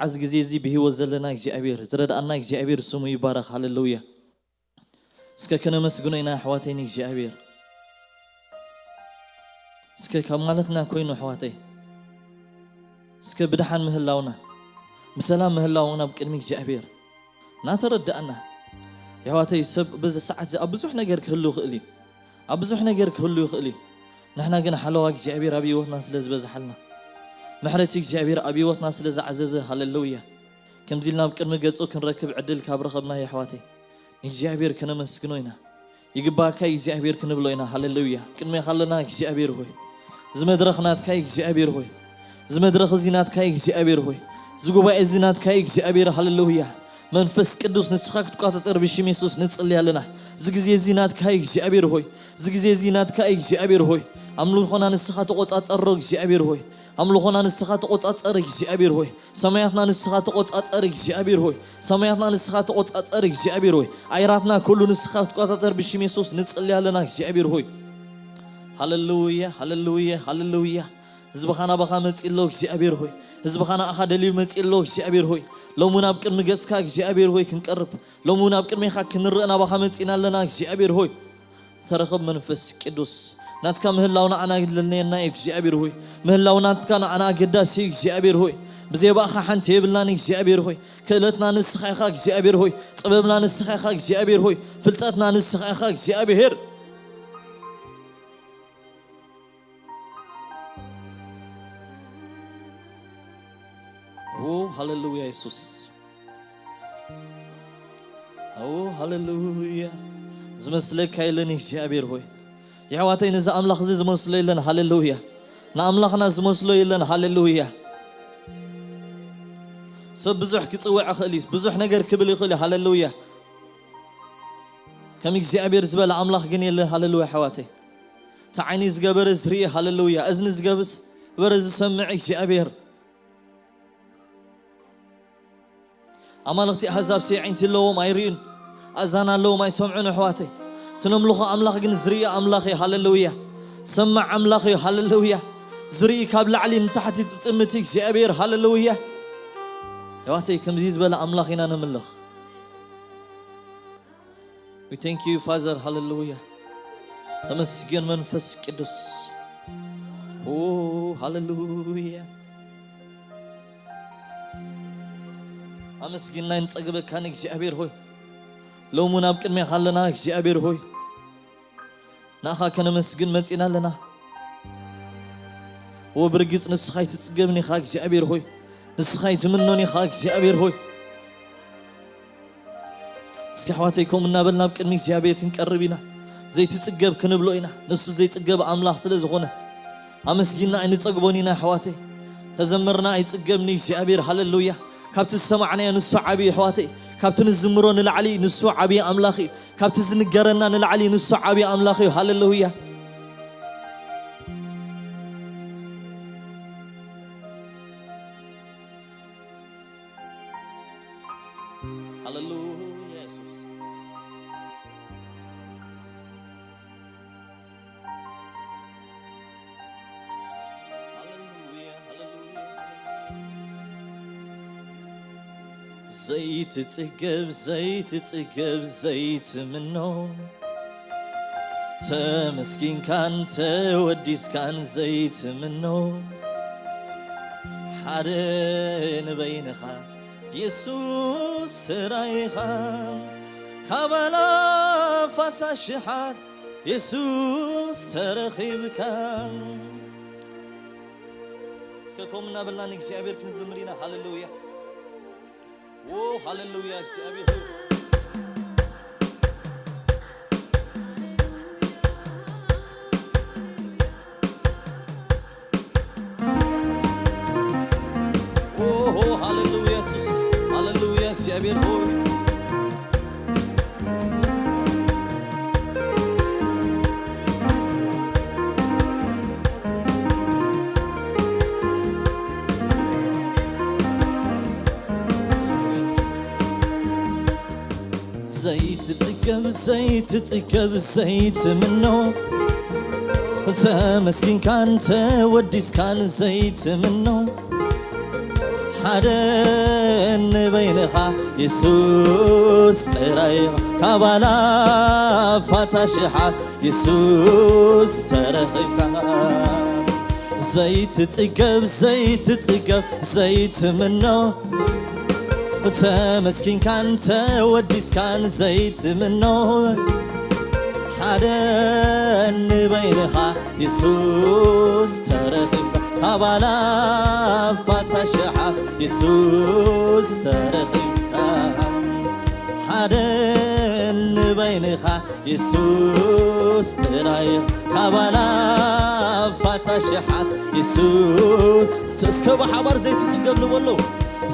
እዚ ግዜ እዚ ብህይወት ዘለና እግዚኣብሔር ዝረድኣና እግዚኣብሔር ስሙ ይባረኽ። ሃሌሉያ። እስከ ከነመስግኖ ኢና ኣሕዋተይ ንእግዚኣብሔር። እስከ ካብ ማለትና ኮይኑ ኣሕዋተይ፣ እስከ ብድሓን ምህላውና ብሰላም ምህላውና ኣብ ቅድሚ እግዚኣብሔር እናተረዳእና፣ ኣሕዋተይ፣ ሰብ በዚ ሰዓት እዚ ኣብ ብዙሕ ነገር ክህሉ ይኽእል እዩ። ኣብ ብዙሕ ነገር ክህሉ ይኽእል እዩ። ንሕና ግን ሓለዋ እግዚኣብሔር ኣብ ህይወትና ስለ ዝበዝሓልና፣ ምሕረት እግዚኣብሔር ኣብ ህይወትና ስለ ዝዓዘዘ፣ ሃሌሉያ፣ ከምዚ ኢልና ኣብ ቅድሚ ገጹ ክንረክብ ዕድል ካብ ረኸብና፣ ኣሕዋተይ፣ ንእግዚኣብሔር ከነመስግኖ ኢና። ይግባእካ እግዚኣብሔር ክንብሎ ኢና። ሃሌሉያ። ቅድሜኻ ኣለና እግዚኣብሔር ሆይ፣ እዚ መድረኽ ናትካ እግዚኣብሔር ሆይ፣ እዚ መድረኽ እዚ ናትካ እግዚኣብሔር ሆይ፣ እዚ ጉባኤ እዚ ናትካ እግዚኣብሔር። ሃሌሉያ። መንፈስ ቅዱስ ንስኻ ክትቆጻጸር ብሽም የሱስ ንጽሊ ኣለና። እዚ ግዜ እዚ ናትካ እግዚኣብሔር ሆይ፣ እዚ ግዜ እዚ ናትካ እግዚኣብሔር ሆይ፣ ኣምልኾና ንስኻ ተቆጻጸሮ እግዚኣብሔር ሆይ፣ ኣምልኾና ንስኻ ተቆጻጸር እግዚኣብሔር ሆይ፣ ሰማያትና ንስኻ ተቆጻጸር እግዚኣብሔር ሆይ፣ ሰማያትና ንስኻ ተቆጻጸር እግዚኣብሔር ሆይ፣ ኣየራትና ኩሉ ንስኻ ክትቆጻጸር ብሽም የሱስ ንጽሊ ኣለና እግዚኣብሔር ሆይ። ሃሌሉያ፣ ሃሌሉያ፣ ሃሌሉያ። ህዝብኻ ናባኻ መጺእ ኣሎ እግዚኣብሔር ሆይ፣ ህዝብኻ ናባኻ ደልዩ መጺእ ኣሎ እግዚኣብሔር ሆይ። ሎሚ እውን ኣብ ቅድሚ ገጽካ እግዚኣብሔር ሆይ ክንቀርብ፣ ሎሚ እውን ኣብ ቅድሜኻ ክንርእ ናባኻ መጺእና ኣለና እግዚኣብሔር ሆይ። ተረኸብ መንፈስ ቅዱስ። ናትካ ምህላው ንዓና ይድለየና እዩ እግዚኣብሔር ሆይ። ምህላው ናትካ ንዓና ኣገዳሲ እዩ እግዚኣብሔር ሆይ። ብዘይ ብኣኻ ሓንቲ የብልናን እግዚኣብሔር ሆይ። ክእለትና ንስኻ ኢኻ እግዚኣብሔር ሆይ። ጥበብና ንስኻ ኢኻ እግዚኣብሔር ሆይ። ፍልጠትና ንስኻ ኢኻ እግዚኣብሔር። ኦ ሃሌሉያ የሱስ። ኦ ሃሌሉያ። ዝመስለካ የለን እግዚኣብሔር ሆይ። የሕዋተይ፣ ነዚ ኣምላኽ እዚ ዝመስሎ የለን። ሃሌሉያ። ንኣምላኽና ዝመስሎ የለን። ሃሌሉያ። ሰብ ብዙሕ ክጽውዕ ይኽእል እዩ፣ ብዙሕ ነገር ክብል ይኽእል እዩ። ሃሌሉያ። ከም እግዚኣብሔር ዝበለ ኣምላኽ ግን የለን። ሃሌሉያ ኣሕዋተይ። እቲ ዓይኒ ዝገበረ ዝርኢ፣ ሃሌሉያ፣ እዝኒ ዝገበረ ዝሰምዕ እግዚኣብሔር። ኣማልኽቲ ኣህዛብ ኣዕይንቲ ኣለዎም ኣይርእዩን፣ ኣእዛን ኣለዎም ኣይሰምዑን ኣሕዋተይ። እቲ ነምልኾ ኣምላኽ ግን ዝርኢ ኣምላኽ እዩ። ሃሌሉያ። ሰማዕ ኣምላኽ እዩ። ሃሌሉያ። ዝርኢ ካብ ላዕሊ ንታሕቲ ዝጥምት እግዚኣብሔር። ሃሌሉያ። ኣሕዋተይ፣ ከምዚ ዝበለ ኣምላኽ ኢና ነምልኽ። We thank you, Father. ሃሌሉያ። ተመስገን መንፈስ ቅዱስ። ኦ፣ ሃሌሉያ። ኣመስጊንና ንጸግበካ ንእግዚኣብሔር ሆይ። ሎሚ እውን ኣብ ቅድሜኻ ኣለና እግዚኣብሔር ሆይ። ንኣኻ ከነመስግን መጺና ኣለና። ኦ፣ ብርግጽ ንስኻ ኣይትጽገብን ኢኻ እግዚኣብሔር ሆይ። ንስኻ ኣይትምኖን ኢኻ እግዚኣብሔር ሆይ። እስኪ ኣሕዋተይ፣ ከምኡ እናበልና ኣብ ቅድሚ እግዚኣብሔር ክንቀርብ ኢና። ዘይትጽገብ ክንብሎ ኢና። ንሱ ዘይጽገብ ኣምላኽ ስለ ዝኾነ፣ ኣመስጊንና ኣይንጸግቦን ኢና ኣሕዋተይ። ተዘመርና ኣይጽገብን እግዚኣብሔር። ሃሌሉያ። ካብቲ ዝሰማዕናዮ ንሱ ዓብዪ ኣሕዋተይ። ካብቲ ንዝምሮ ንላዕሊ ንሱ ዓብዪ ኣምላኽ እዩ። ካብቲ ዝንገረና ንላዕሊ ንሱ ዓብዪ ኣምላኽ እዩ። ሃሌሉያ። ሃሌሉያ የሱስ። ሃሌሉያ፣ ሃሌሉያ። ዘይትጽገብ፣ ዘይትጽገብ፣ ዘይትምኖ፣ ተመስጊንካን ተወዲስካን ዘይትምኖ፣ ሓደ ንበይንኻ የሱስ ተራኢኻ፣ ካብ ኣላፋት ኣሽሓት የሱስ ተረኺብካ። እስከ ከምኡ እናበልና ንእግዚኣብሔር ክንዝምር ኢና። ሃሌሉያ። ኦ፣ ሃሌሉያ፣ እግዚኣብሔር ሆይ። ኦሆ፣ ሃሌሉያ፣ የሱስ፣ ሃሌሉያ፣ እግዚኣብሔር ሆይ። ዘይትጽገብ፣ ዘይትጽገብ፣ ዘይትምኖ፣ ተመስጊንካን ተወዲስካን ዘይትምኖ፣ ሓደ ንበይንኻ የሱስ ጥራይ ኢኻ፣ ካብ ኣላፋት ኣሽሓት የሱስ ተረኺብካ። ዘይትጽገብ ዘይትጽገብ ዘይትምኖ፣ ተመስኪንካን ተወዲስካን ዘይትምኖ፣ ሓደ ንበይንኻ የሱስ ተረኺብካ፣ ካብ ኣላፋት ኣሽሓት የሱስ ተረኺብካ። ሓደ ንበይንኻ የሱስ ጥራይ፣ ካብ ኣላፋት ኣሽሓት የሱስ። እስከ ብሓባር ዘይትጽገብ ንበሎ።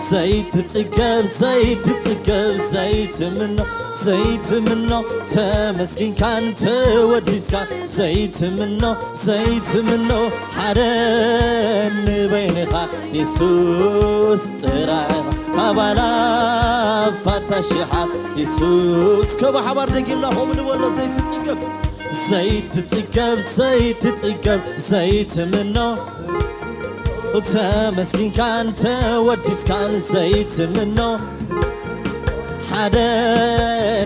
ዘይትጽገብ ዘይትጽገብ ዘይትምኖ፣ ዘይትምኖ፣ ተመስኪንካን ተወዲስካን ዘይትምኖ፣ ዘይትምኖ፣ ሓደ ንበይንኻ የሱስ ጥራይ ኢኻ፣ ካብ ኣላፋት ኣሽሓት የሱስ። እስከ ብሓባር ደጊምና ከምኡ ንበሎ። ዘይትጽገብ ዘይትጽገብ ዘይትጽገብ ዘይትምኖ፣ ተመስኪንካን ተወዲስካን ዘይትምኖ፣ ሓደ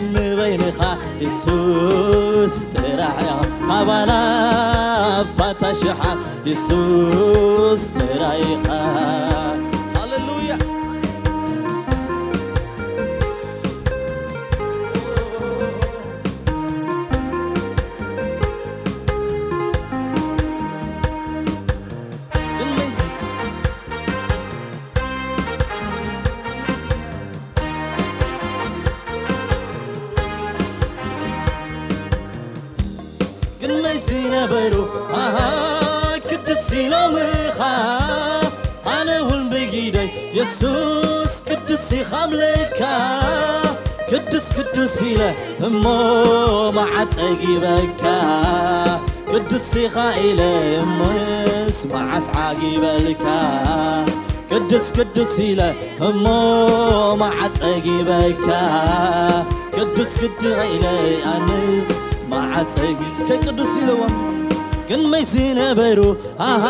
ንበይንኻ የሱስ ጥራሕ ኢኻ፣ ካብ ኣላፋት ኣሽሓት የሱስ ጥራይ ኢኻ። ሃሌሉያ። ቅድመይ ዝነበሩ ኣሃ ክድስ ኢሎምኻ፣ ኣነ እውን ብጊደይ የሱስ ቅዱስ ኢኻ ኣምልካ። ቅዱስ ቅዱስ ኢለ እሞ መዓት ጸጊበካ፣ ቅዱስ ኢኻ ኢለ እሞስ መዓስ ዓጊበልካ። ቅዱስ ቅዱስ ኢለ እሞ መዓት ጸጊበካ፣ ቅዱስ ቅዱስ ኢለ ኣነስ መዓት ጸጊ-፣ እስከ ቅዱስ ኢለዎም። ቅድመይ ዝነበሩ ኣሃ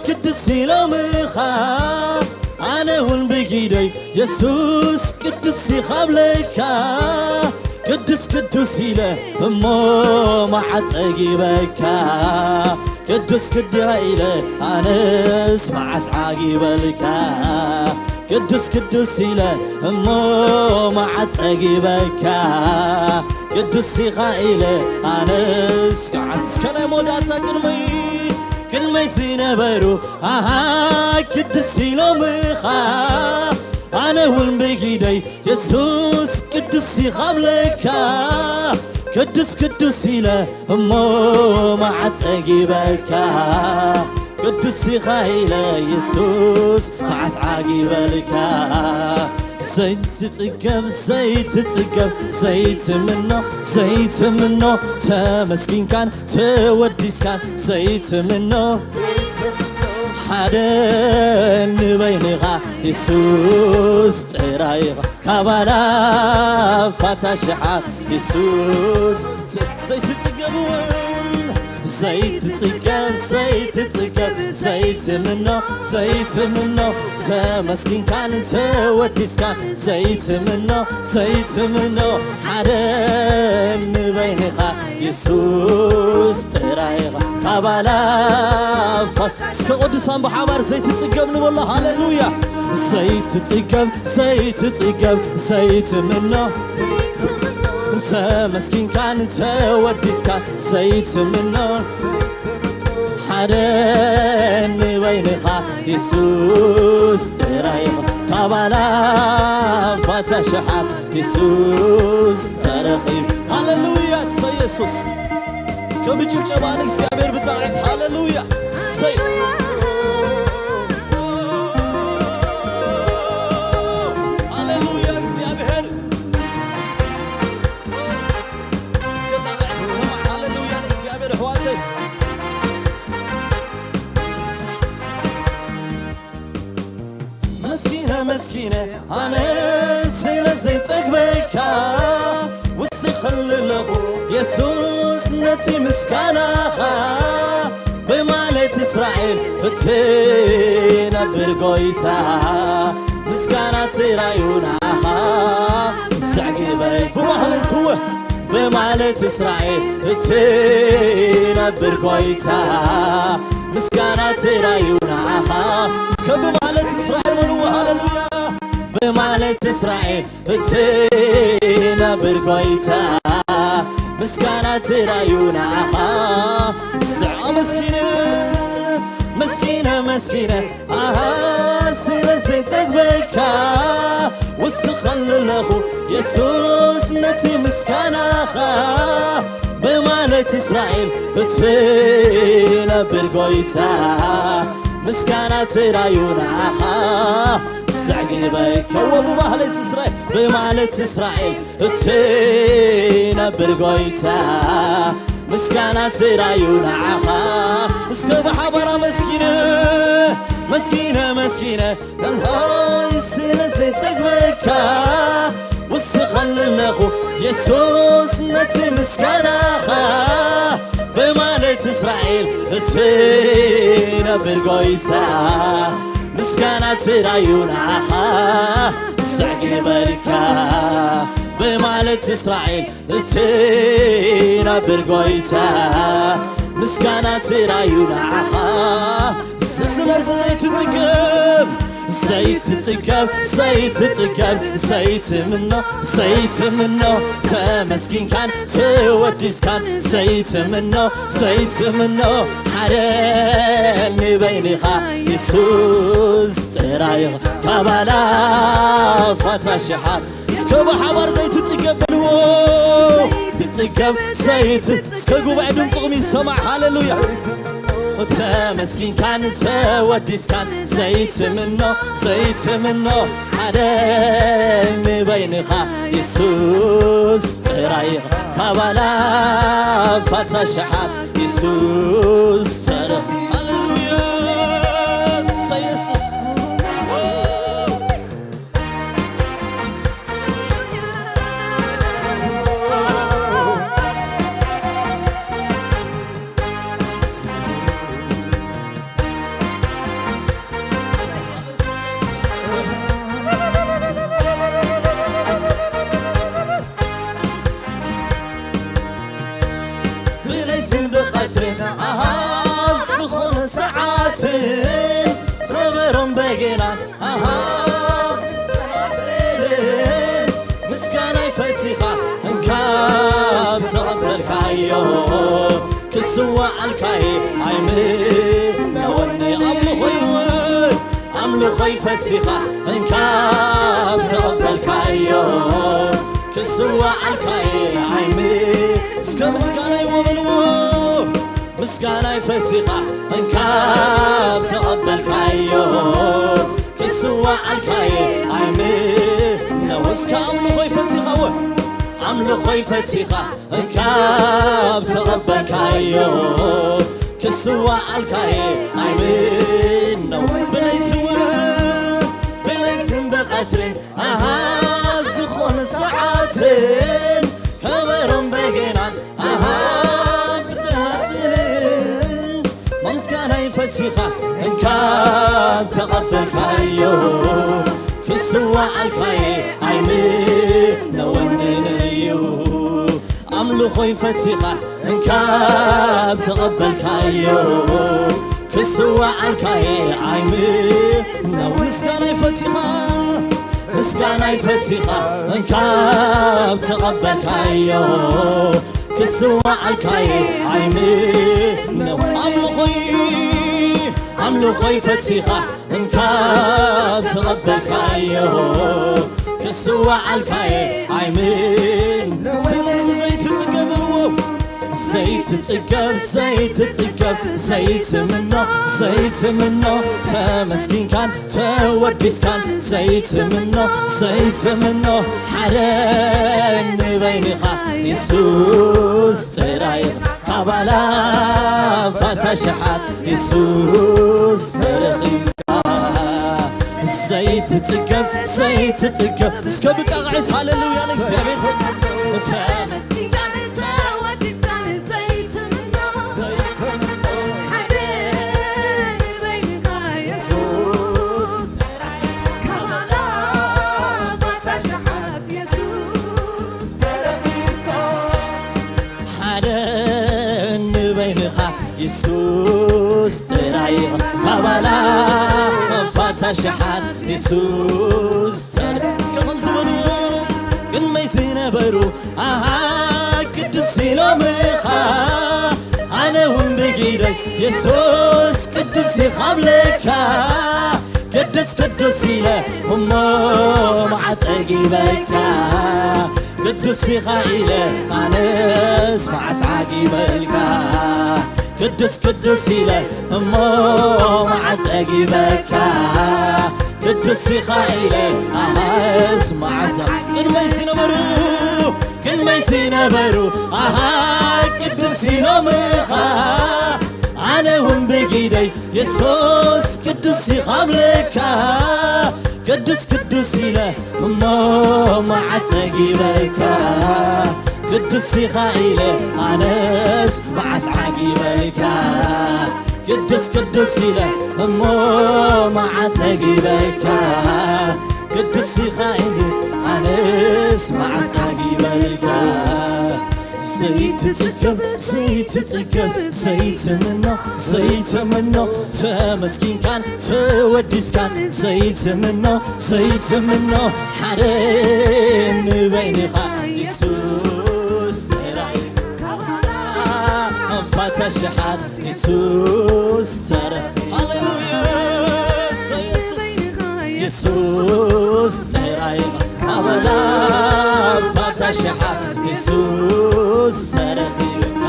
ቅዱስ ኢሎምኻ፣ ኣነ እውን ብጊደይ የሱስ ቅዱስ ኢኻ ብለካ። ቅዱስ ቅዱስ ኢለ እሞ መዓት ጸጊበካ፣ ቅዱስ ቅዱስ ኢለ ኣነስ መዓስ ዓጊበልካ። ቅዱስ ቅዱስ ኢለ እሞ መዓት ጸጊበካ፣ ቅዱስ ኢኻ ኢለ ኣነስ። ከዓስ እስከ ናይ መወዳእታ። ቅድመይ ቅድመይ ዝነበሩ ኣሃ ቅዱስ ኢሎምኻ፣ ኣነ እውን ብጊደይ የሱስ ቅዱስ ኢኻ ብለካ። ቅዱስ ቅዱስ ኢለ እሞ መዓት ጸጊበካ፣ ቅዱስ ኢኻ ኢለ የሱስ መዓስ ዓጊበልካ። ዘይትጽገብ ዘይትጽገብ ዘይትምኖ ዘይትምኖ፣ ተመስኪንካን ተወዲስካን ዘይትምኖ፣ ሓደ ንበይንኻ የሱስ ጥራይ ኢኻ፣ ካብ ኣላፋት ኣሽሓት የሱስ። ዘይትጽገብ እውን ዘይትጽገብ ዘይትጽገብ ዘይትምኖ ዘይትምኖ፣ ተመስኪንካን ተወዲስካን ዘይትምኖ ዘይትምኖ፣ ሓደ ንበይንኻ የሱስ ጥራይ ኢኻ፣ ካብ ኣላፋት። እስከ ቅዱሳን ብሓባር ዘይትጽገብ ንበሎ። ሃሌሉያ። ዘይትጽገብ ዘይትጽገብ ዘይትምኖ፣ ተመስኪንካን ተወዲስካን ዘይትምኖ፣ ሓደ ንበይንኻ የሱስ ጥራይ ኢኻ፣ ካብ ኣላፋት ኣሽሓት የሱስ ተረኺብ። ሃሌሉያ። እሰይ የሱስ። እስከ ብጭብጨባ ንእግዚኣብሔር ብጣዕት። ሃሌሉያ። እሰይ። ሃሌሉያ እግዚኣብሔር። እስከ ጣቕዕት ይሰማዕ። ሃሌሉያ ንእግዚኣብሔር ኣሕዋተይ። መስኪነ መስኪነ ኣነ ስለ ዘይጸግበካ ውስኸሉ ኣለኹ የሱስ ነቲ ምስጋናኻ ብማለት እስራኤል እትነብር ጎይታ፣ ምስጋና ትራዩ ንዓኻ ዘዕግበይ። ብማህሌት እወ፣ ብማህሌት እስራኤል እትነብር ጎይታ፣ ምስጋና ትራዩ ንዓኻ። እስከ ብማህሌት እስራኤል በልዎ፣ ሃሌሉያ። ብማህሌት እስራኤል እትነብር ጎይታ፣ ምስጋና ትራዩ ንዓኻ። ስዓ መስኪነ፣ መስኪነ፣ መስኪነ፣ ኣሃ፣ ስለ ዘይጸግበካ፣ ወስኸሉ ኣለኹ የሱስ ነቲ ምስጋናኻ። ብማህሌት እስራኤል እትነብር ጎይታ፣ ምስጋና ትራዩ ንዓኻ። ዘዕግበካ እወ ብማህሌት እስራኤል፣ ብማህሌት እስራኤል እትነብር ጎይታ፣ ምስጋና ትራዩ ንዓኻ። እስከ ብሓባር ኣመስጊነ፣ መስጊነ፣ መስጊነ፣ ነንሆይ ስለ ዘይጸግበካ፣ ወስኸሉ ኣለኹ የሱስ ነቲ ምስጋናኻ። ብማህሌት እስራኤል እትነብር ጎይታ፣ ምስጋና ትራዩ ንዓኻ። ዘዕግበካ ብማህሌት እስራኤል እትነብር ጎይታ፣ ምስጋና ትራዩ ንዓኻ። ስለዚ ዘይትጽገብ፣ ዘይትጽገብ፣ ዘይትጽገብ፣ ዘይትምኖ፣ ዘይትምኖ፣ ተመስጊንካን ተወዲስካን፣ ዘይትምኖ፣ ዘይትምኖ፣ ሓደ ንበይንኻ የሱስ ጥራይ ኢኻ፣ ካብ ኣላፋት ኣሽሓት። እስከ ብሓባር ዘይትጽገብ በልዎ። ትጽገብ ዘይት-፣ እስከ ጉባኤ ድምፅኹም ይሰማዕ። ሃሌሉያ። ተመስጊንካን ተወዲስካን ዘይትምኖ፣ ዘይትምኖ፣ ሓደ ንበይንኻ የሱስ ጥራይ ኢኻ፣ ካብ ኣላፋት ኣሽሓት የሱስ ተረ-፣ ሃሌሉያ። እሰይ የሱስ። ብለይትን ብቐትርን ኣሃ፣ ኣብ ዝኾነ ሰዓትን ከበሮን በገናን ኣሃ፣ ብትማትልን ምስጋናይ ፈቲኻ እንካብ ተቐበልካዮ፣ ክስዋኣልካየ ኣይምነወኒ። ኣምልኾይ እውን ኣምልኾይ ፈቲኻ እንካብ ተቐበልካዮ፣ ክስዋኣልካየ ኣይም-፣ እስከ ምስጋናይ ወበልዎ። ምስጋናይ ፈቲኻ እንካብ ተቐበልካዮ፣ ክስዋኣልካየ ኣይምነወ። እስከ ኣምልኾይ ፈቲኻ ወ-፣ ኣምልኾይ ፈቲኻ እንካብ ተቐበልካዮ፣ ክስዋኣልካየ ኣይምነወ። ብለይቲ እውን፣ ብለይትን ብቐትርን ኣሃ፣ ዝኾነ ሰዓትን ከበሮን በገናን ኣሃ፣ ብትማትልን ምስጋናይ ፈቲኻ እንካብ ተቐበልካዮ፣ ክስዋኣልካየ ኣይምነወንን እዩ። ኣምልኾይ ፈቲኻ እንካብ ተቐበልካዮ፣ ክስዋኣልካየ ኣይምነው። ምስጋናይ ፈቲኻ፣ ምስጋናይ ፈቲኻ እንካብ ተቐበልካዮ፣ ክስዋኣልካየ ኣይምነው። ኣምልኾይ፣ ኣምልኾይ ፈቲኻ እንካብ ተቐበልካዮ፣ ክስዋኣልካየ ኣይምነው። ስለዚ ዘይትጽገብዎ ዘይትጽገብ፣ ዘይትጽገብ፣ ዘይትምኖ፣ ዘይትምኖ፣ ተመስጊንካን ተወዲስካን፣ ዘይትምኖ፣ ዘይትምኖ፣ ሓደ ንበይንኻ የሱስ ጥራይ፣ ካብ ኣላፋት ኣሽሓት የሱስ ተረኺብካ። ዘይትጽገብ፣ ዘይትጽገብ፣ እስከ ብጣቕዒት ሃሌሉያ ንእግዚኣብሔር። ተመስጊንካን ተወዲስካን ዘይትምኖ፣ ዘይትምኖ፣ ሓደ የሱስ ጥራይ ኢኻ ካብ ኣላፋት ኣሽሓት የሱስ ጥራይ። እስከ ከምዚ በልዎ፣ ቅድመይ ዝነበሩ ኣሃ ቅዱስ ኢሎምኻ፣ ኣነ እውን ብጊደይ የሱስ ቅዱስ ኢኻ ብለካ። ቅዱስ ቅዱስ ኢለ እሞ መዓት ጸጊበካ። ቅዱስ ኢኻ ኢለ ኣነስ መዓስ ዓጊበልካ። ቅዱስ ቅዱስ ኢለ እሞ መዓት ጸጊበካ። ቅዱስ ኢኻ ኢለ ኣነስ መዓስ ቅድመይ ዝነበሩ ቅድመይ ዝነበሩ ኣሃ ቅዱስ ኢሎምኻ፣ ኣነ እውን ብጊደይ የሱስ ቅዱስ ኢኻ ኣምልካ። ቅዱስ ቅዱስ ኢለ እሞ መዓት ጸጊበካ። ቅዱስ ኢኻ ኢለ ኣነስ መዓስ ዓጊበልካ። ቅዱስ ቅዱስ ኢለ እሞ መዓት ጸጊበካ። ቅዱስ ኢኻ ኢለ ኣነስ መዓስ ዓጊበልካ። ዘይትጽገብ ዘይትጽገብ ዘይትምኖ ዘይትምኖ፣ ተመስኪንካን ተወዲስካን ዘይትምኖ ዘይትምኖ፣ ሓደ ንበይንኻ የሱስ ጥራይ። ኣንፋት ኣሽሓት የሱስ ተረ-፣ ሃሌሉያ፣ የሱስ፣ የሱስ ጥራይ። ኣበላ ኣንፋት ኣሽሓት የሱስ ተረኺብካ።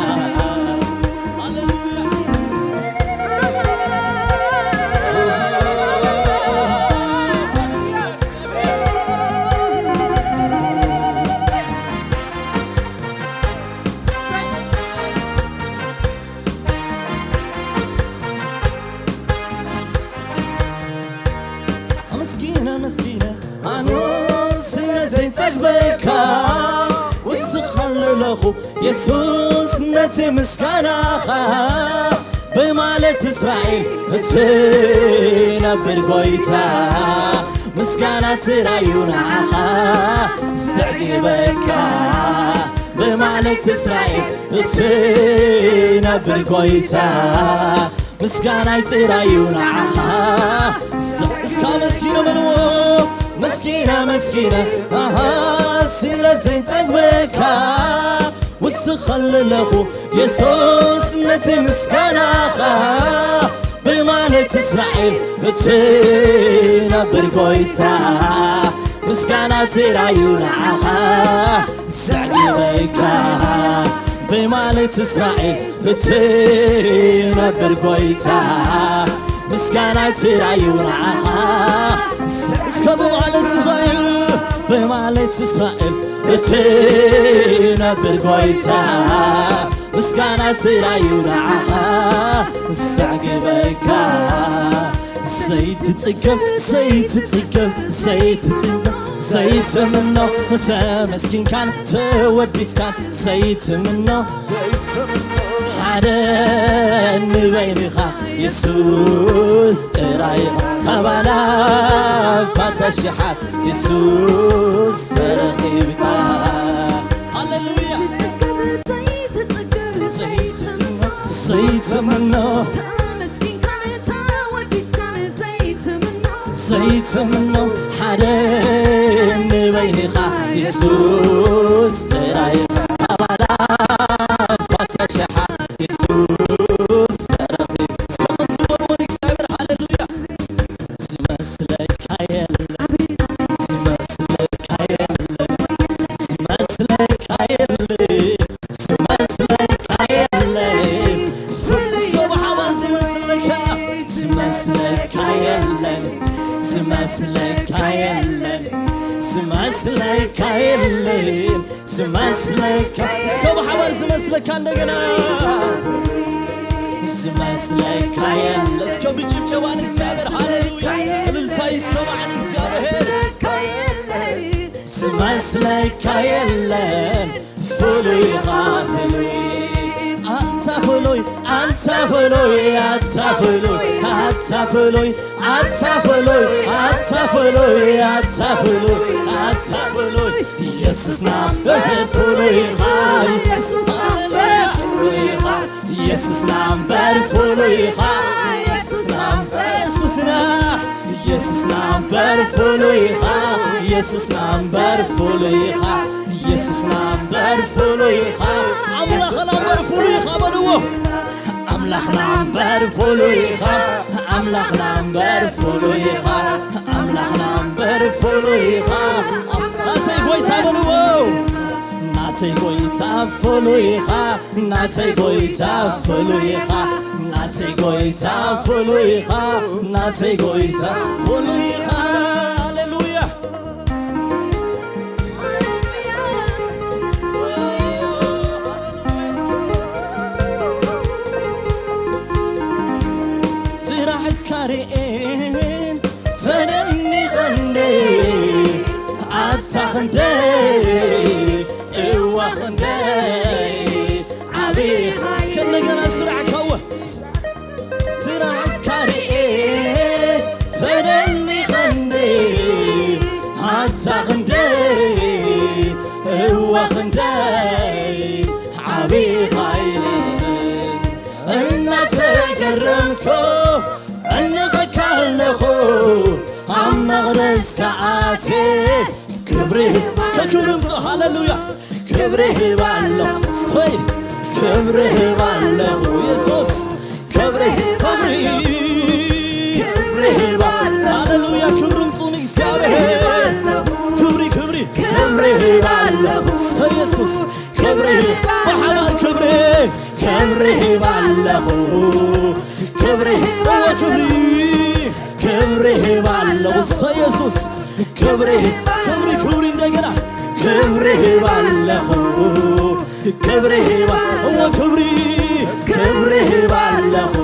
ሃሌሉያ። ኣመስጊነ ኣመስጊነ ኣነ ስለ ዘይጸግበካ፣ ውስኽ ኣለኹ የሱስ ነቲ ምስጋናኻ። ብማለት እስራኤል እትነብር ጎይታ፣ ምስጋና ትራዩ ንዓኻ ዘዕግበካ። ብማለት እስራኤል እትነብር ጎይታ፣ ምስጋናይ ጥራዩ ንዓኻ። እስካ መስኪነ በልዎ፣ መስኪነ መስኪነ ኣሃ ስለ ዘይንጸግበካ፣ ውስኽ ኣለኹ የሱስ ነቲ ምስጋናኻ። ብማለት እስራኤል እትነብር ጎይታ፣ ምስጋና ትራዩ ንዓኻ ዘዕግበካ። ብማለት እስራኤል እትነብር ጎይታ፣ ምስጋና ትራዩ ንዓኻ። እስከ ብማለት እስራኤል፣ ብማለት እስራኤል እትነብር ጎይታ፣ ምስጋና ትራዩ ንዓኻ ዘዕግበካ። ዘይትጽገብ ዘይትጽገብ ዘይትጽገብ ዘይትምኖ፣ ተመስኪንካን ተወዲስካን ዘይትምኖ፣ ሓደ ንበይንኻ የሱስ ጥራይ ኢኻ፣ ካብ ኣላፋት ኣሽሓት የሱስ ተረኺብካ። ሃሌሉያ። ዘይትምኖ፣ ዘይትምኖ፣ ዘይትምኖ፣ ሓደ ንበይንኻ የሱስ ጥራይ፣ ካብ ኣላፋት ኣሽሓት የሱስ ተረኺብ። እስከ ከምዚ በልዎ ንእግዚኣብሔር፣ ሃሌሉያ። ዝመስለካ የለን፣ ዝመስለካ የለን፣ ዝመስለካ የለን፣ ዝመስለካ የለን። እስከ ብሓባር ዝመስለካ፣ ዝመስለካ የለን፣ ዝመስለካ የለን፣ ዝመስለካ የለን፣ ዝመስለካ። እስከ ብሓባር ዝመስለካ እንደገና። ዝመስለካ የለ። እስከ ብጭብጨባ ንእግዚኣብሔር ሃሌሉያ። እልልታ ይሰማዕ ንእግዚኣብሔር። ዝመስለካ የለን። ፍሉይ ኢኻ ፍሉይ። ኣንታ ፍሉይ፣ ኣንታ ፍሉይ፣ ኣንታ ፍሉይ፣ ኣንታ ፍሉይ፣ ኣንታ ፍሉይ፣ ኣንታ ፍሉይ፣ ኣንታ ፍሉይ፣ ኣንታ ፍሉይ። ኢየሱስና ፍሉይ ኢኻ። ኢየሱስና ፍሉይ ኢኻ። የሱስና እምበር ፍሉይ ኢኻ። የሱስና እምበር የሱስና የሱስና እምበር ፍሉይ ኢኻ። የሱስና እምበር ፍሉይ ኢኻ። የሱስና እምበር ፍሉይ ኢኻ። ኣምላኽና እምበር ፍሉይ ኢኻ በልዎ። ኣምላኽና እምበር ፍሉይ ኢኻ። ኣምላኽና እምበር ፍሉይ ኢኻ። ኣምላኽና እምበር ፍሉይ ኢኻ። ናተይ ጎይታ በልዎ። ናተይ ጎይታ ፍሉይ ኢኻ። ናተይ ጎይታ ፍሉይ ኢኻ። ናተይ ጎይታ ፍሉይ ኢኻ። ናተይ ጎይታ ፍሉይ ኢኻ። ሃሌሉያ። ስራሕካ ርኤን ተደኒቐ እንደ ኣታ ክንደይ እዋ ክንደይ ዓብኻ እስከ እንደገና ስራሕካ እወ ስራሕካ ርኤ ተደኒቐ እንደ ኣታ ክንደይ እዋ ክንደይ ዓብኻ ኢለ እናተገረምኩ እነኸካ ኣለኹ ኣብ መቕደስካ ኣትየ ክብሪ እስከ ክብሪ ምጽእ ሃሌሉያ ክብሪ ህብ ኣለኹ ሰይ ክብሪ ህብ ኣለኹ የሱስ ክብሪ ክብሪ ክብሪ ህብ ኣለኹ ሃሌሉያ ክብሪ ምጽኡ ንእግዚኣብሔር ክብሪ ክብሪ ክብሪ ህብ ኣለኹ ሰይ የሱስ ክብሪ ብሓባር ክብሪ ክብሪ ሂብ ኣለኹ ክብሪ ሂብ ክብሪ ክብሪ ሂብ ኣለኹ እሰ የሱስ ክብሪ ክብሪ ክብሪ እንደገና ክብሪ ሂብ ኣለኹ ክብሪ ሂብ እወ ክብሪ ክብሪ ሂብ ኣለኹ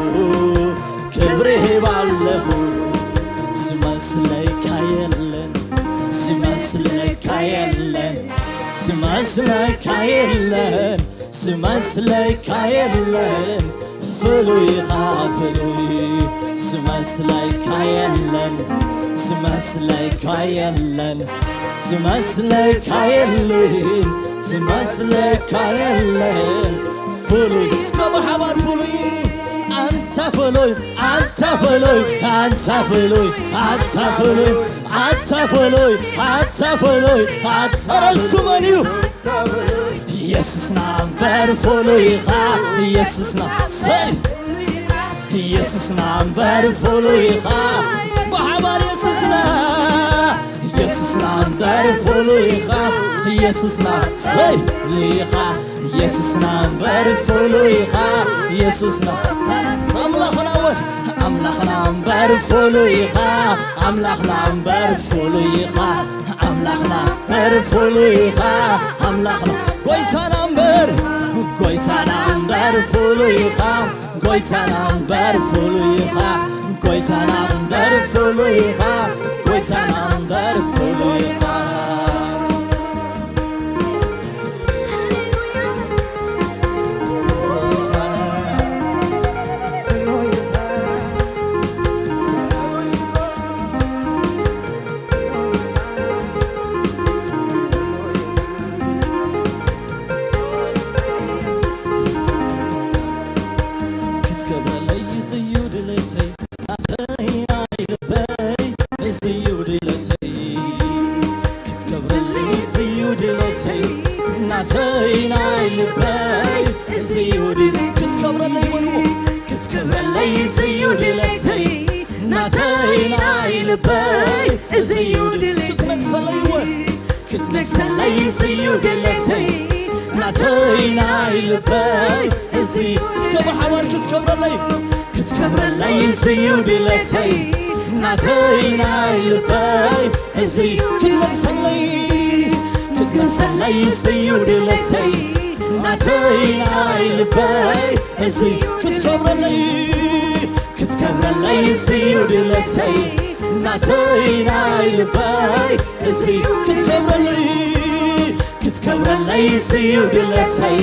ክብሪ ሂብ ኣለኹ ዝመስለካ የለን ዝመስለካ የለን ዝመስለካ የለን ዝመስለካ የለን ፍሉይኻ ፍሉይ ዝመስለካ የለን ዝመስለካ የለን ዝመስለካ የለን ዝመስለካ የለን ፍሉይ እስከ ብሓባር ፍሉይ ኣንታ ፍሉይ ኣንታ ፍሉይ ኣንታ ፍሉይ ኣንታ ፍሉይ ኣንታ ፍሉይ ኣንታ ፍሉይ ኣንታ ኧረ እሱ መን እዩ የሱስና እምበር ፍሉይ ኢኻ የሱስና ሰይ የሱስና እምበር ፍሉይ ኢኻ ብሓባር የሱስና የሱስና እምበር ፍሉይ ኢኻ የሱስና ሰይ ፍሉይ ኢኻ የሱስና እምበር ፍሉይ ኢኻ የሱስና ኣምላኽና ወ ኣምላኽና እምበር ፍሉይ ኢኻ ኣምላኽና እምበር ፍሉይ ኢኻ ኣምላኽና እምበር ፍሉይ ኢኻ ኣምላኽና ጎይታና እምበር ጎይታና እምበር ፍሉይ ኢኻ ጎይታና እምበር ፍሉይ ኢኻ ጎይታና እምበር ፍሉይ ኢኻ ጎይታና እምበር ፍሉይ ኢኻ ክትከብረለይ እዩ ዝዩ ድሌተይ ናተይ ናይ ልበይ እዚዩ ድሌተይ ክትከብረለይ እዚዩ ድሌተይ ናተይ ናይ ልበይ እዚዩ ድሌተይ ክትከብረለይ በልዎ ክትከብረለይ እዚዩ ድሌተይ ናተይ ናይ ልበይ እዚዩ ድሌተይ ክትነግሰለይ እወ ክትነግሰለይ እዚዩ ድሌተይ ናተይ ናይ ልበይ እዚ እስከ ብሓባር ክትከብረለይ ክትከብረለይ እዚዩ ድሌተይ ናተይ ናይ ልበይ እዚ ክትነግሰለይ ክትነግሰለይ እዚዩ ድሌተይ ናተይ ናይ ልበይ እዚ ክትከብረለይ ክትከብረለይ እዚዩ ድሌተይ ናተይ ናይ ልበይ እዚዩ ክትከብረለይ ክትከብረለይ እዚዩ ድሌተይ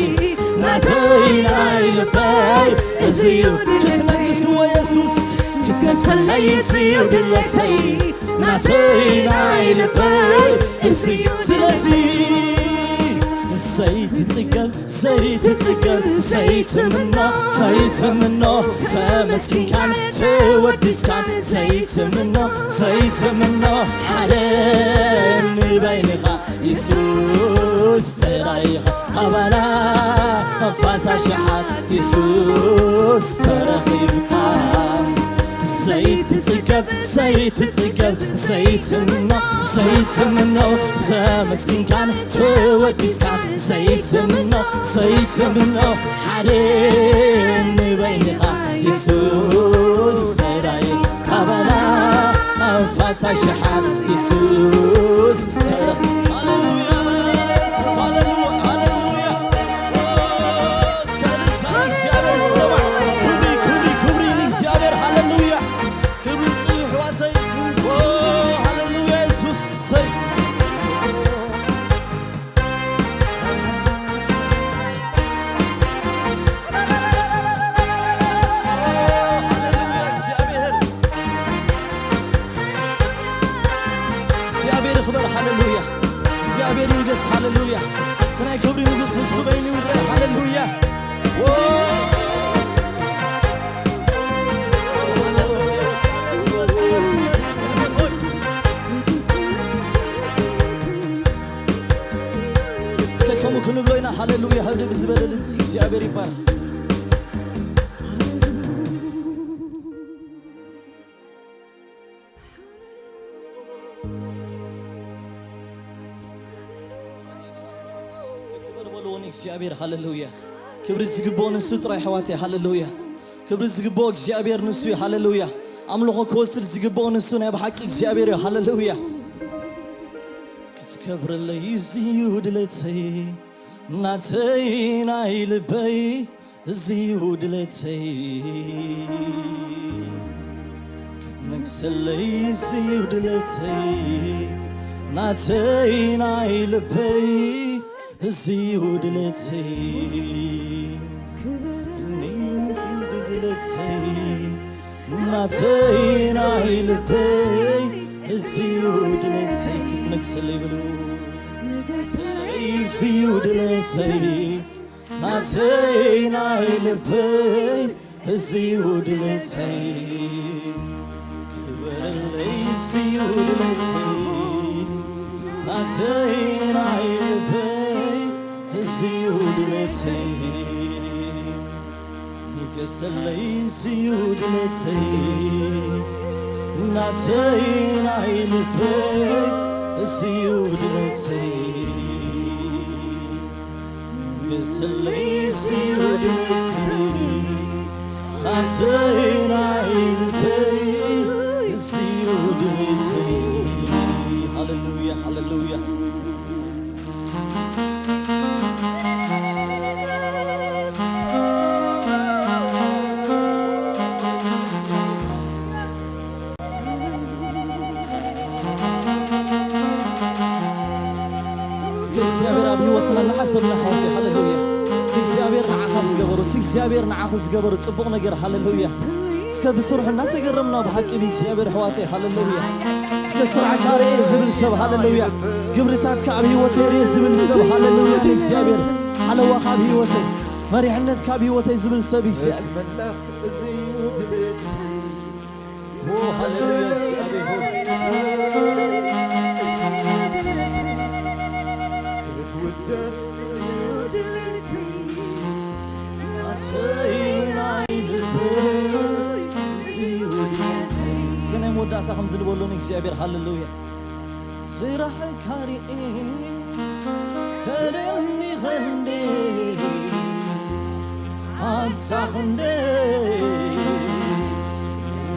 ናተይ ናይ ልበይ እዚዩ ክትነግስዎ የሱስ ክትነግሰለይ እዚዩ ድሌተይ ናተይ ናይ ልበይ እዚዩ ስለዚ ዘይትጽገብ ዘይትጽገብ ዘይትምኖ ዘይትምኖ ተመስኪንካን ተወዲስካን ዘይትምኖ ዘይትምኖ ሓደ ንበይንኻ የሱስ ጥራይኻ ካባላ ፋታ ሸሓት የሱስ ተረኺብካ ዘይትጽገብ ዘይትጽገብ ዘይትምኖ ዘይትምኖ ተመስኪንካን ተወዲስካን ዘይትምኖ ዘይትምኖ ሓደ ንበይንኻ የሱስ ጥራይ ካባላ ፋታ ሸሓት የሱስ ተረ ሃሌሉያ የሱስ ሃሌሉያ ሃሌሉያ እስከ እልልታ ንእግዚኣብሔር ይሰማዕ። ክብሪ ክብሪ ክብሪ ንእግዚኣብሔር ሃሌሉያ ክብሪ ጽዩ ኣሕዋተይ ሃሌሉያ የሱስ ሰይ እግዚኣብሔር ይኽበር ሃሌሉያ እግዚኣብሔር ይንገስ ሃሌሉያ እቲ ናይ ክብሪ ንጉስ ንሱ በይኑ ይረአ ሃሌሉያ እስከ ከምኡ ክንብሎ ኢና ሃሌሉያ ህብድብ ዝበለ ድምፂ እግዚኣብሔር ይባረክ ክብር በልዎ ንእግዚኣብሔር ሃሌሉያ ክብሪ ዝግብኦ ንሱ ጥራይ ኣሕዋተይ ሃሌሉያ ክብሪ ዝግብኦ እግዚኣብሔር ንሱ እዩ ሃሌሉያ ኣምልኾ ክወስድ ዝግብኦ ንሱ ናይ ብሓቂ እግዚኣብሔር እዩ ሃሌሉያ ክትከብረለይ እዚዩ ድሌተይ ናተይ ናይ ልበይ እዚዩ ድሌተይ ክትነግሰለይ እዚዩ ድሌተይ ናተይ ናይ ልበይ እዚዩ ድሌተይ ክበረኒ እዚዩ ድሌተይ ናተይ ናይ ልበይ እዚዩ ድሌተይ ክትነግሰለይ በሉ ንገሰለይ እዚዩ ድሌተይ ናተይ ናይ ልበይ እዚዩ ድሌተይ ክበረለይ እዚዩ ድሌተይ ናተይ ናይ ልበይ እዚዩ ድሌተይ ንገሰለይ እዚዩ ድሌተይ ናተይ ናይ ልበይ እዚዩ ድሌተይ ንገሰለይ እዚዩ ድሌተይ ናተይ ናይ ልበይ እዚዩ ድሌተይ ሃሌሉያ ሃሌሉያ እስከ እግዚኣብሔር ኣብ ህይወትና እናሓሰብና ኣሕዋተይ ሃሌሉያ እቲ እግዚኣብሔር ንዓኻ ዝገበሩ እቲ እግዚኣብሔር ንዓኺ ዝገበሩ ፅቡቕ ነገር ሃሌሉያ እስከ ብስርሑ እናተገረምና ብሓቂ ብእግዚኣብሔር ኣሕዋተይ ሃሌሉያ እስከ ስራሕካ ርኤ ዝብል ሰብ ሃሌሉያ ግብርታትካ ኣብ ህይወተይ ርኤ ዝብል ሰብ ሃሌሉያ ንእግዚኣብሔር ሓለዋኻ ኣብ ህይወተይ መሪሕነትካ ኣብ ህይወተይ ዝብል ሰብ እግዚኣብሔር ሃሌሉያ እግዚኣብሔር ሆይ ክትውደስ እስከ ናይ መወዳእታ ከም ዝንበሎ ንእግዚኣብሔር ሃሌሉያ ስራሕካ ርኤ ተደኒኸ እንዴ ኣንታ ክንደይ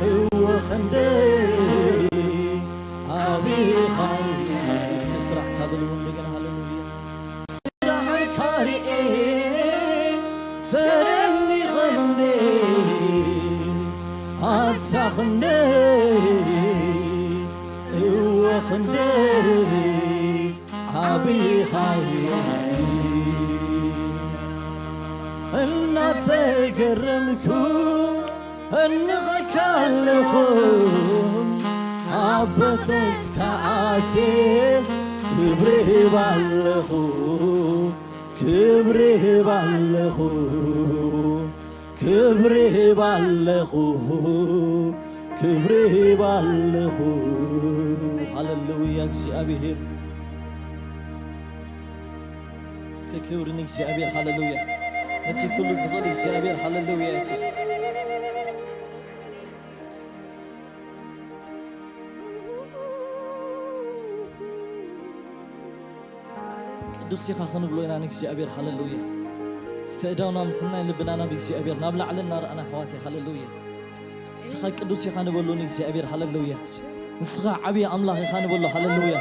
እወ ክንደይ ኣቢኻ እስኪ ስራሕካ በልዎ እንደገና ሃሌሉያ ስራሕካ ርኤ ተደኒኸ እንዴ ኣንታ ክንደይ እወ ክንደይ ዓቢኻ እናተገረምኩ እንኸካ ኣለኹ ኣብ መቅደስካ ኣትየ ክብሪ ባለኹ ክብሪ ባለኹ፣ ክብሪ ባለኹ፣ ክብሪ ባለኹ። ሃሌሉያ እግዚኣብሔር። እስከ ክብሪ ንእግዚኣብሔር። ሃሌሉያ። ነቲ ኩሉ ዝኽእል እግዚኣብሔር። ሃሌሉያ የሱስ። ቅዱስ ኢኻ ክንብሎ ኢና ንእግዚኣብሔር። ሃሌሉያ። እስከ እዳውና ምስናይ ልብና ናብ እግዚኣብሔር ናብ ላዕሊ እናረኣና ኣሕዋተይ። ሃሌሉያ። ንስኻ ቅዱስ ኢኻ ንበሉ ንእግዚኣብሔር። ሃሌሉያ። ንስኻ ዓብዪ ኣምላኽ ኢኻ ንበሎ። ሃሌሉያ።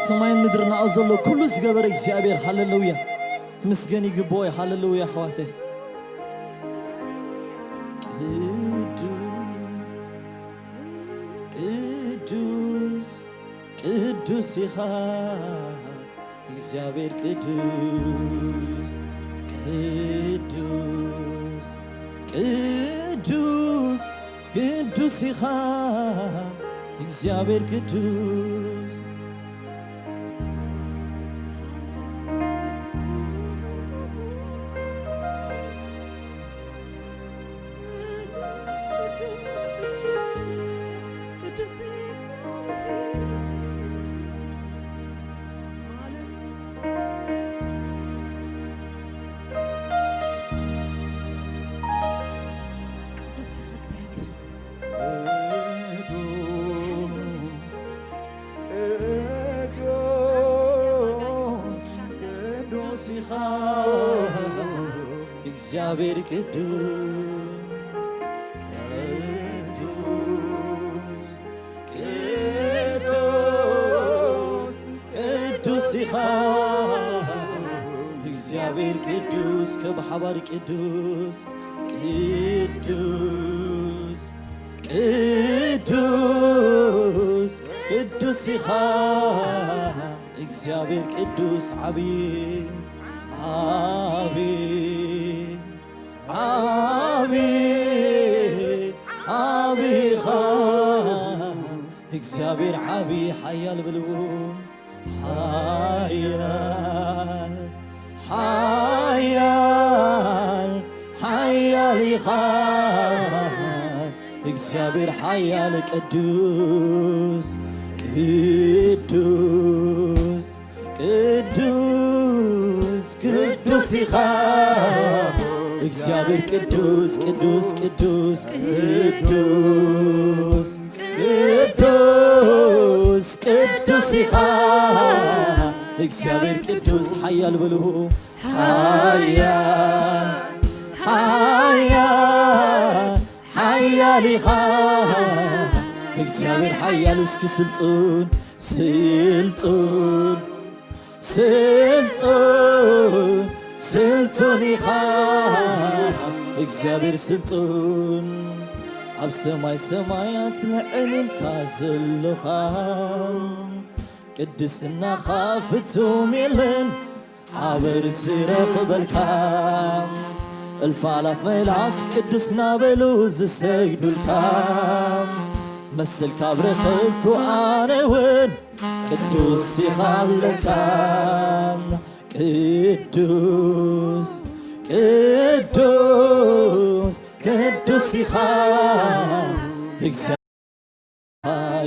ሰማይን ምድርን ኣብኡ ዘሎ ኩሉ ዝገበረ እግዚኣብሔር። ሃሌሉያ። ክምስገን ይግብኦ እዩ። ሃሌሉያ ኣሕዋተይ። ቅዱስ ቅዱስ ቅዱስ ኢኻ እግዚኣብሔር። ቅዱስ ቅዱስ ቅዱስ ቅዱስ ኢኻ እግዚኣብሔር። ቅዱስ ቅዱስ ቅዱስ ቅዱስ ቅዱስ እግዚአብሔር። ሃሌሉያ። ቅዱስ ኢኻ እግዚኣብሔር። ቅዱስ ኢኻ እግዚኣብሔር። ቅዱስ ቅዱስ ቅዱስ ቅዱስ ኢኻ እግዚኣብሔር። ቅዱስ ከብሓባር ቅዱስ ቅዱስ ቅዱስ ቅዱስ ኢኻ እግዚኣብሔር። ቅዱስ ዓብዪ ዓብዪ ዓብዪ ዓብዪ ኢኻ እግዚኣብሔር። ዓብዪ ሓያል ብልቡ ሓያል ሓያል ሓያል ኢኻ እግዚኣብሔር። ሓያል ቅዱስ ቅዱስ ቅዱስ ቅዱስ ኢኻ እግዚኣብሔር። ቅዱስ ቅዱስ ቅዱስ ቅዱስ ቅዱስ ቅዱስ ኢኻ እግዚኣብሔር። ቅዱስ ሓያል በልዎ ሓያል ሓያል ሓያል ኢኻ እግዚኣብሔር። ሓያል እስኪ ስልጡን ስልጡን ስልጡን ስልጡን ኢኻ እግዚኣብሔር። ስልጡን ኣብ ሰማይ ሰማያት ልዕል ኢልካ ዘለኻ ቅድስናኻ ፍጹም የለን ኣበር ዝረኽበልካ እልፍ ኣላፍ መላእክት ቅዱስ ናበሉ ዝሰግዱልካ መሰልካ ኣብ ረኸብኩ ኣነ እውን ቅዱስ ኢኻ ኣለካ። ቅዱስ ቅዱስ ቅዱስ ኢኻ እግዚኣብሔር።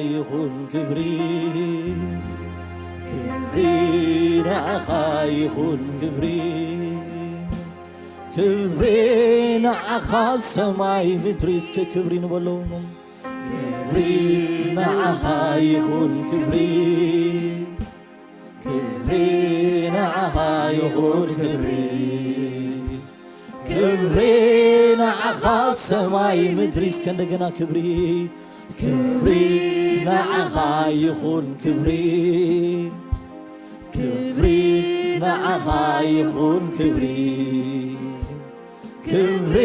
ይኹን ክብሪ ክብሪ ንኣኻ ይኹን ክብሪ ክብሪ ንኣኻ ኣብ ሰማይ ምድሪ እስከ ክብሪ ንበሎ ክብሪ ንኣኻ ይኹን ክብሪ ክብሪ ንኣኻ ይኹን ክብሪ ክብሪ ንኣኻ ኣብ ሰማይ ምድሪ እስከ እንደገና ክብሪ ክብሪ ንኣኻ ይኹን ክብሪ ክብሪ ንኣኻ ይኹን ክብሪ ክብሪ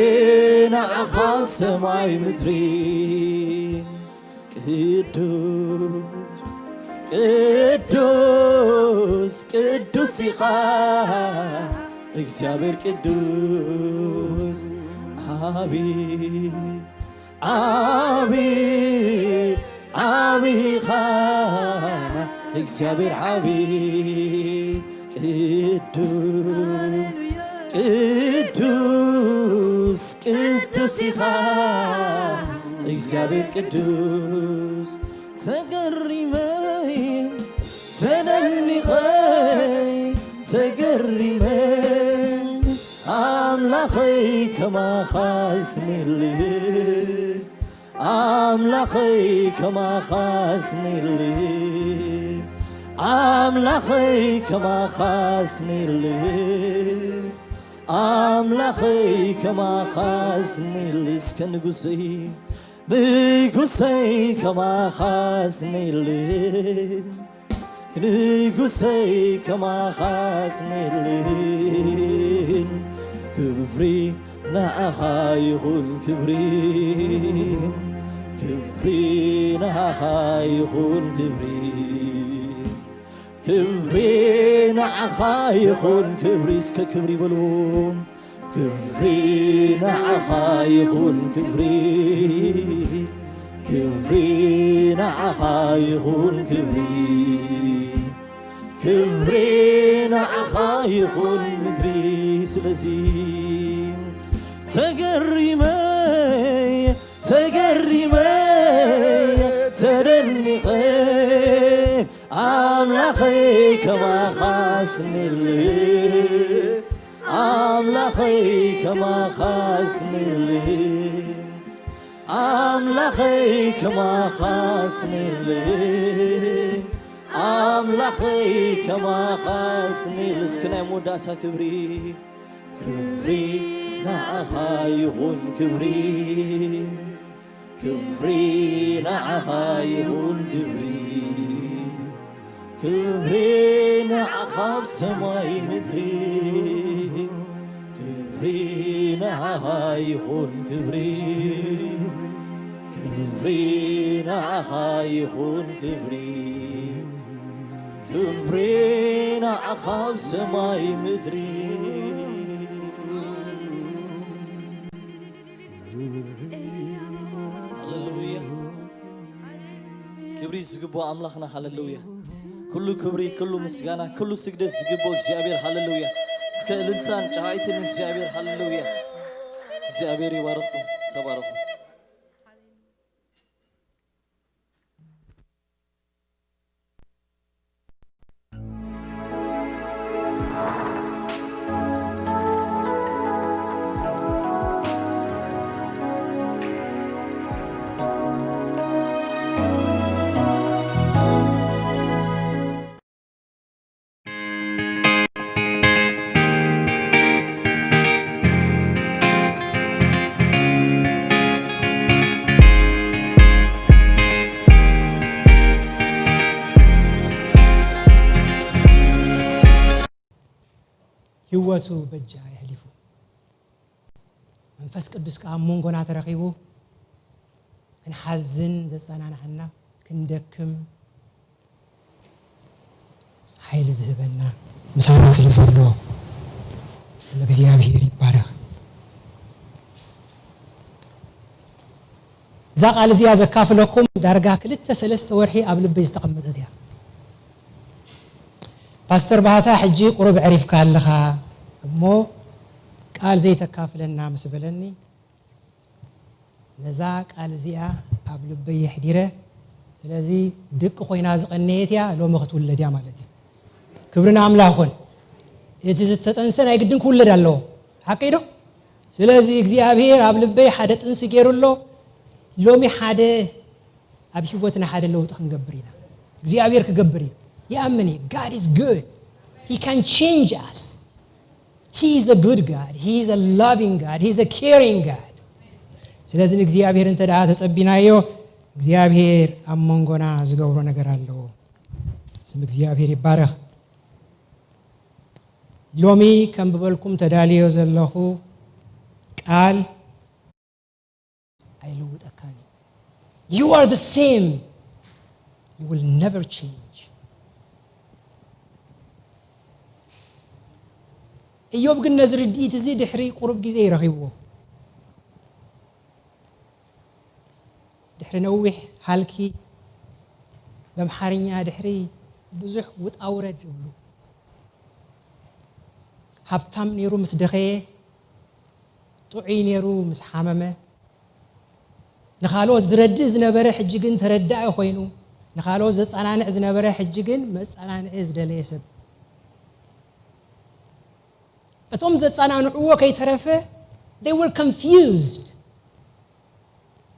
ንኣኻ ኣብ ሰማይ ምድሪ ቅዱስ ቅዱስ ቅዱስ ኢኻ እግዚኣብሔር ቅዱስ ዓቢ ዓቢ ዓቢ ኢኻ እግዚኣብሔር ዓቢ ቅዱስ ንስኻ እግዚኣብሔር ቅዱስ። ተገሪመ ተደኒቐ ተገሪመ ኣምላኸይ ከማኻስ ንሊ ኣምላኸይ ከማኻስ ንሊ ኣምላኸይ ከማኻስ ንሊ ኣምላኸይ ከማኻስ ንሊ እስከ ንጉሰይ ንጉሰይ ከማኻስ ንሊ ንጉሰይ ከማኻስ ንሊ ክብሪ ንዓኻ ይኹን ክብሪ ክብሪ ንዓኻ ይኹን ክብሪ ክብሪ ንዓኻ ይኹን ክብሪ እስከ ክብሪ በሉ ክብሪ ንዓኻ ይኹን ክብሪ ክብሪ ንዓኻ ይኹን ክብሪ ክብሪ ንዓኻ ይኹን ምድሪ ስለዚ ተገሪመ ተገሪመ ተደኒቐ ኣምላኸይ ከማኻስ ንሊ ኣምላኸይ ከማኻስ ንሊ ኣምላኸይ ከማኻስ ንሊ ኣምላኸይ ከማኻስ ንሊ እስኪ ናይ መወዳእታ ክብሪ ክብሪ ንዓኻ ይኹን ክብሪ ክብሪ ንዓኻ ይኹን ክብሪ ክብሪ ንዓኻ ኣብ ሰማይ ምድሪ ክብሪ ንዓኻ ይኹን ክብሪ ክብሪ ንዓኻ ይኹን ክብሪ ክብሪ ንዓኻ ኣብ ሰማይ ምድሪ ሃሌሉያ ክብሪ ዝግብኦ ኣምላኽና ሃሌሉያ ኩሉ ክብሪ ኩሉ ምስጋና ኩሉ ስግደት ዝግብኦ እግዚኣብሔር ሃሌሉያ እስከ እልልታን ጨዋይትን እግዚኣብሔር ሃሌሉያ እግዚኣብሔር ይባርኩም ተባረኹ ህይወቱ በጃ የሕሊፉ። መንፈስ ቅዱስ ከኣ ኣብ መንጎና ተረኺቡ ክንሓዝን ዘጸናንዓና ክንደክም ሓይሊ ዝህበና ምሳና ስለ ዘሎ ስም እግዚኣብሔር ይባረኽ። እዛ ቃል እዚኣ ዘካፍለኩም ዳርጋ ክልተ ሰለስተ ወርሒ ኣብ ልበይ ዝተቐመጠት እያ። ፓስተር ባህታ ሕጂ ቁሩብ ዕሪፍካ ኣለኻ እሞ ቃል ዘይተካፍለና ምስ በለኒ ነዛ ቃል እዚኣ ኣብ ልበይ የሕዲረ ስለዚ ድቂ ኮይና ዝቐነየት እያ ሎሚ ክትውለድ እያ ማለት እዩ። ክብሪ ንኣምላኽ ይኹን። እቲ ዝተጠንሰ ናይ ግድን ክውለድ ኣለዎ። ሓቀይ ዶ? ስለዚ እግዚኣብሔር ኣብ ልበይ ሓደ ጥንሲ ገይሩ ኣሎ። ሎሚ ሓደ ኣብ ህይወትና ሓደ ለውጢ ክንገብር ኢና እግዚኣብሔር ክገብር እዩ ይኣምን እዩ God is good he can change us he is a good God he is a loving God he is a caring God ስለዚ ንእግዚኣብሔር እንተ ደኣ ተጸቢናዮ እግዚኣብሔር ኣብ መንጎና ዝገብሮ ነገር ኣለዎ ስም እግዚኣብሔር ይባረኽ ሎሚ ከም ብበልኩም ተዳልዮ ዘለኹ ቃል ኣይልውጠካን እዩ you are the same you will never change እዮብ ግን ነዚ ርድኢት እዚ ድሕሪ ቁሩብ ግዜ ይረኺብዎ ድሕሪ ነዊሕ ሃልኪ በምሓርኛ ድሕሪ ብዙሕ ውጣ ውረድ ይብሉ ሃብታም ነይሩ ምስ ደኸየ ጥዑይ ነይሩ ምስ ሓመመ፣ ንኻልኦት ዝረድእ ዝነበረ ሕጂ ግን ተረዳኢ ኮይኑ፣ ንኻልኦት ዘጸናንዕ ዝነበረ ሕጂ ግን መጸናንዒ ዝደለየ ሰብ። እቶም ዘጸናንዕዎ ከይተረፈ they were confused.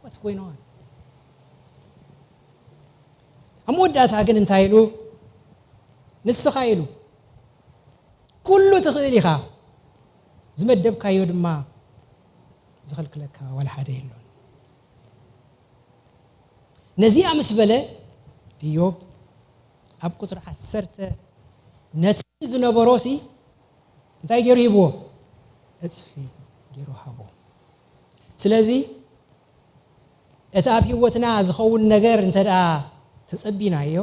What's going on? ኣብ መወዳእታ ግን እንታይ ኢሉ? ንስኻ ኢሉ፣ ኩሉ ትኽእል ኢኻ፣ ዝመደብካዮ ድማ ዝኸልክለካ ዋላ ሓደ የሎን። ነዚኣ ምስ በለ፣ እዮብ ኣብ ቁጽሪ ዓሰርተ ነቲ ዝነበሮሲ እንታይ ገይሩ ሂብዎ? እጽፊ ገይሩ ሃቦ። ስለዚ እቲ ኣብ ህይወትና ዝኸውን ነገር እንተ ደኣ ተጸቢናዮ፣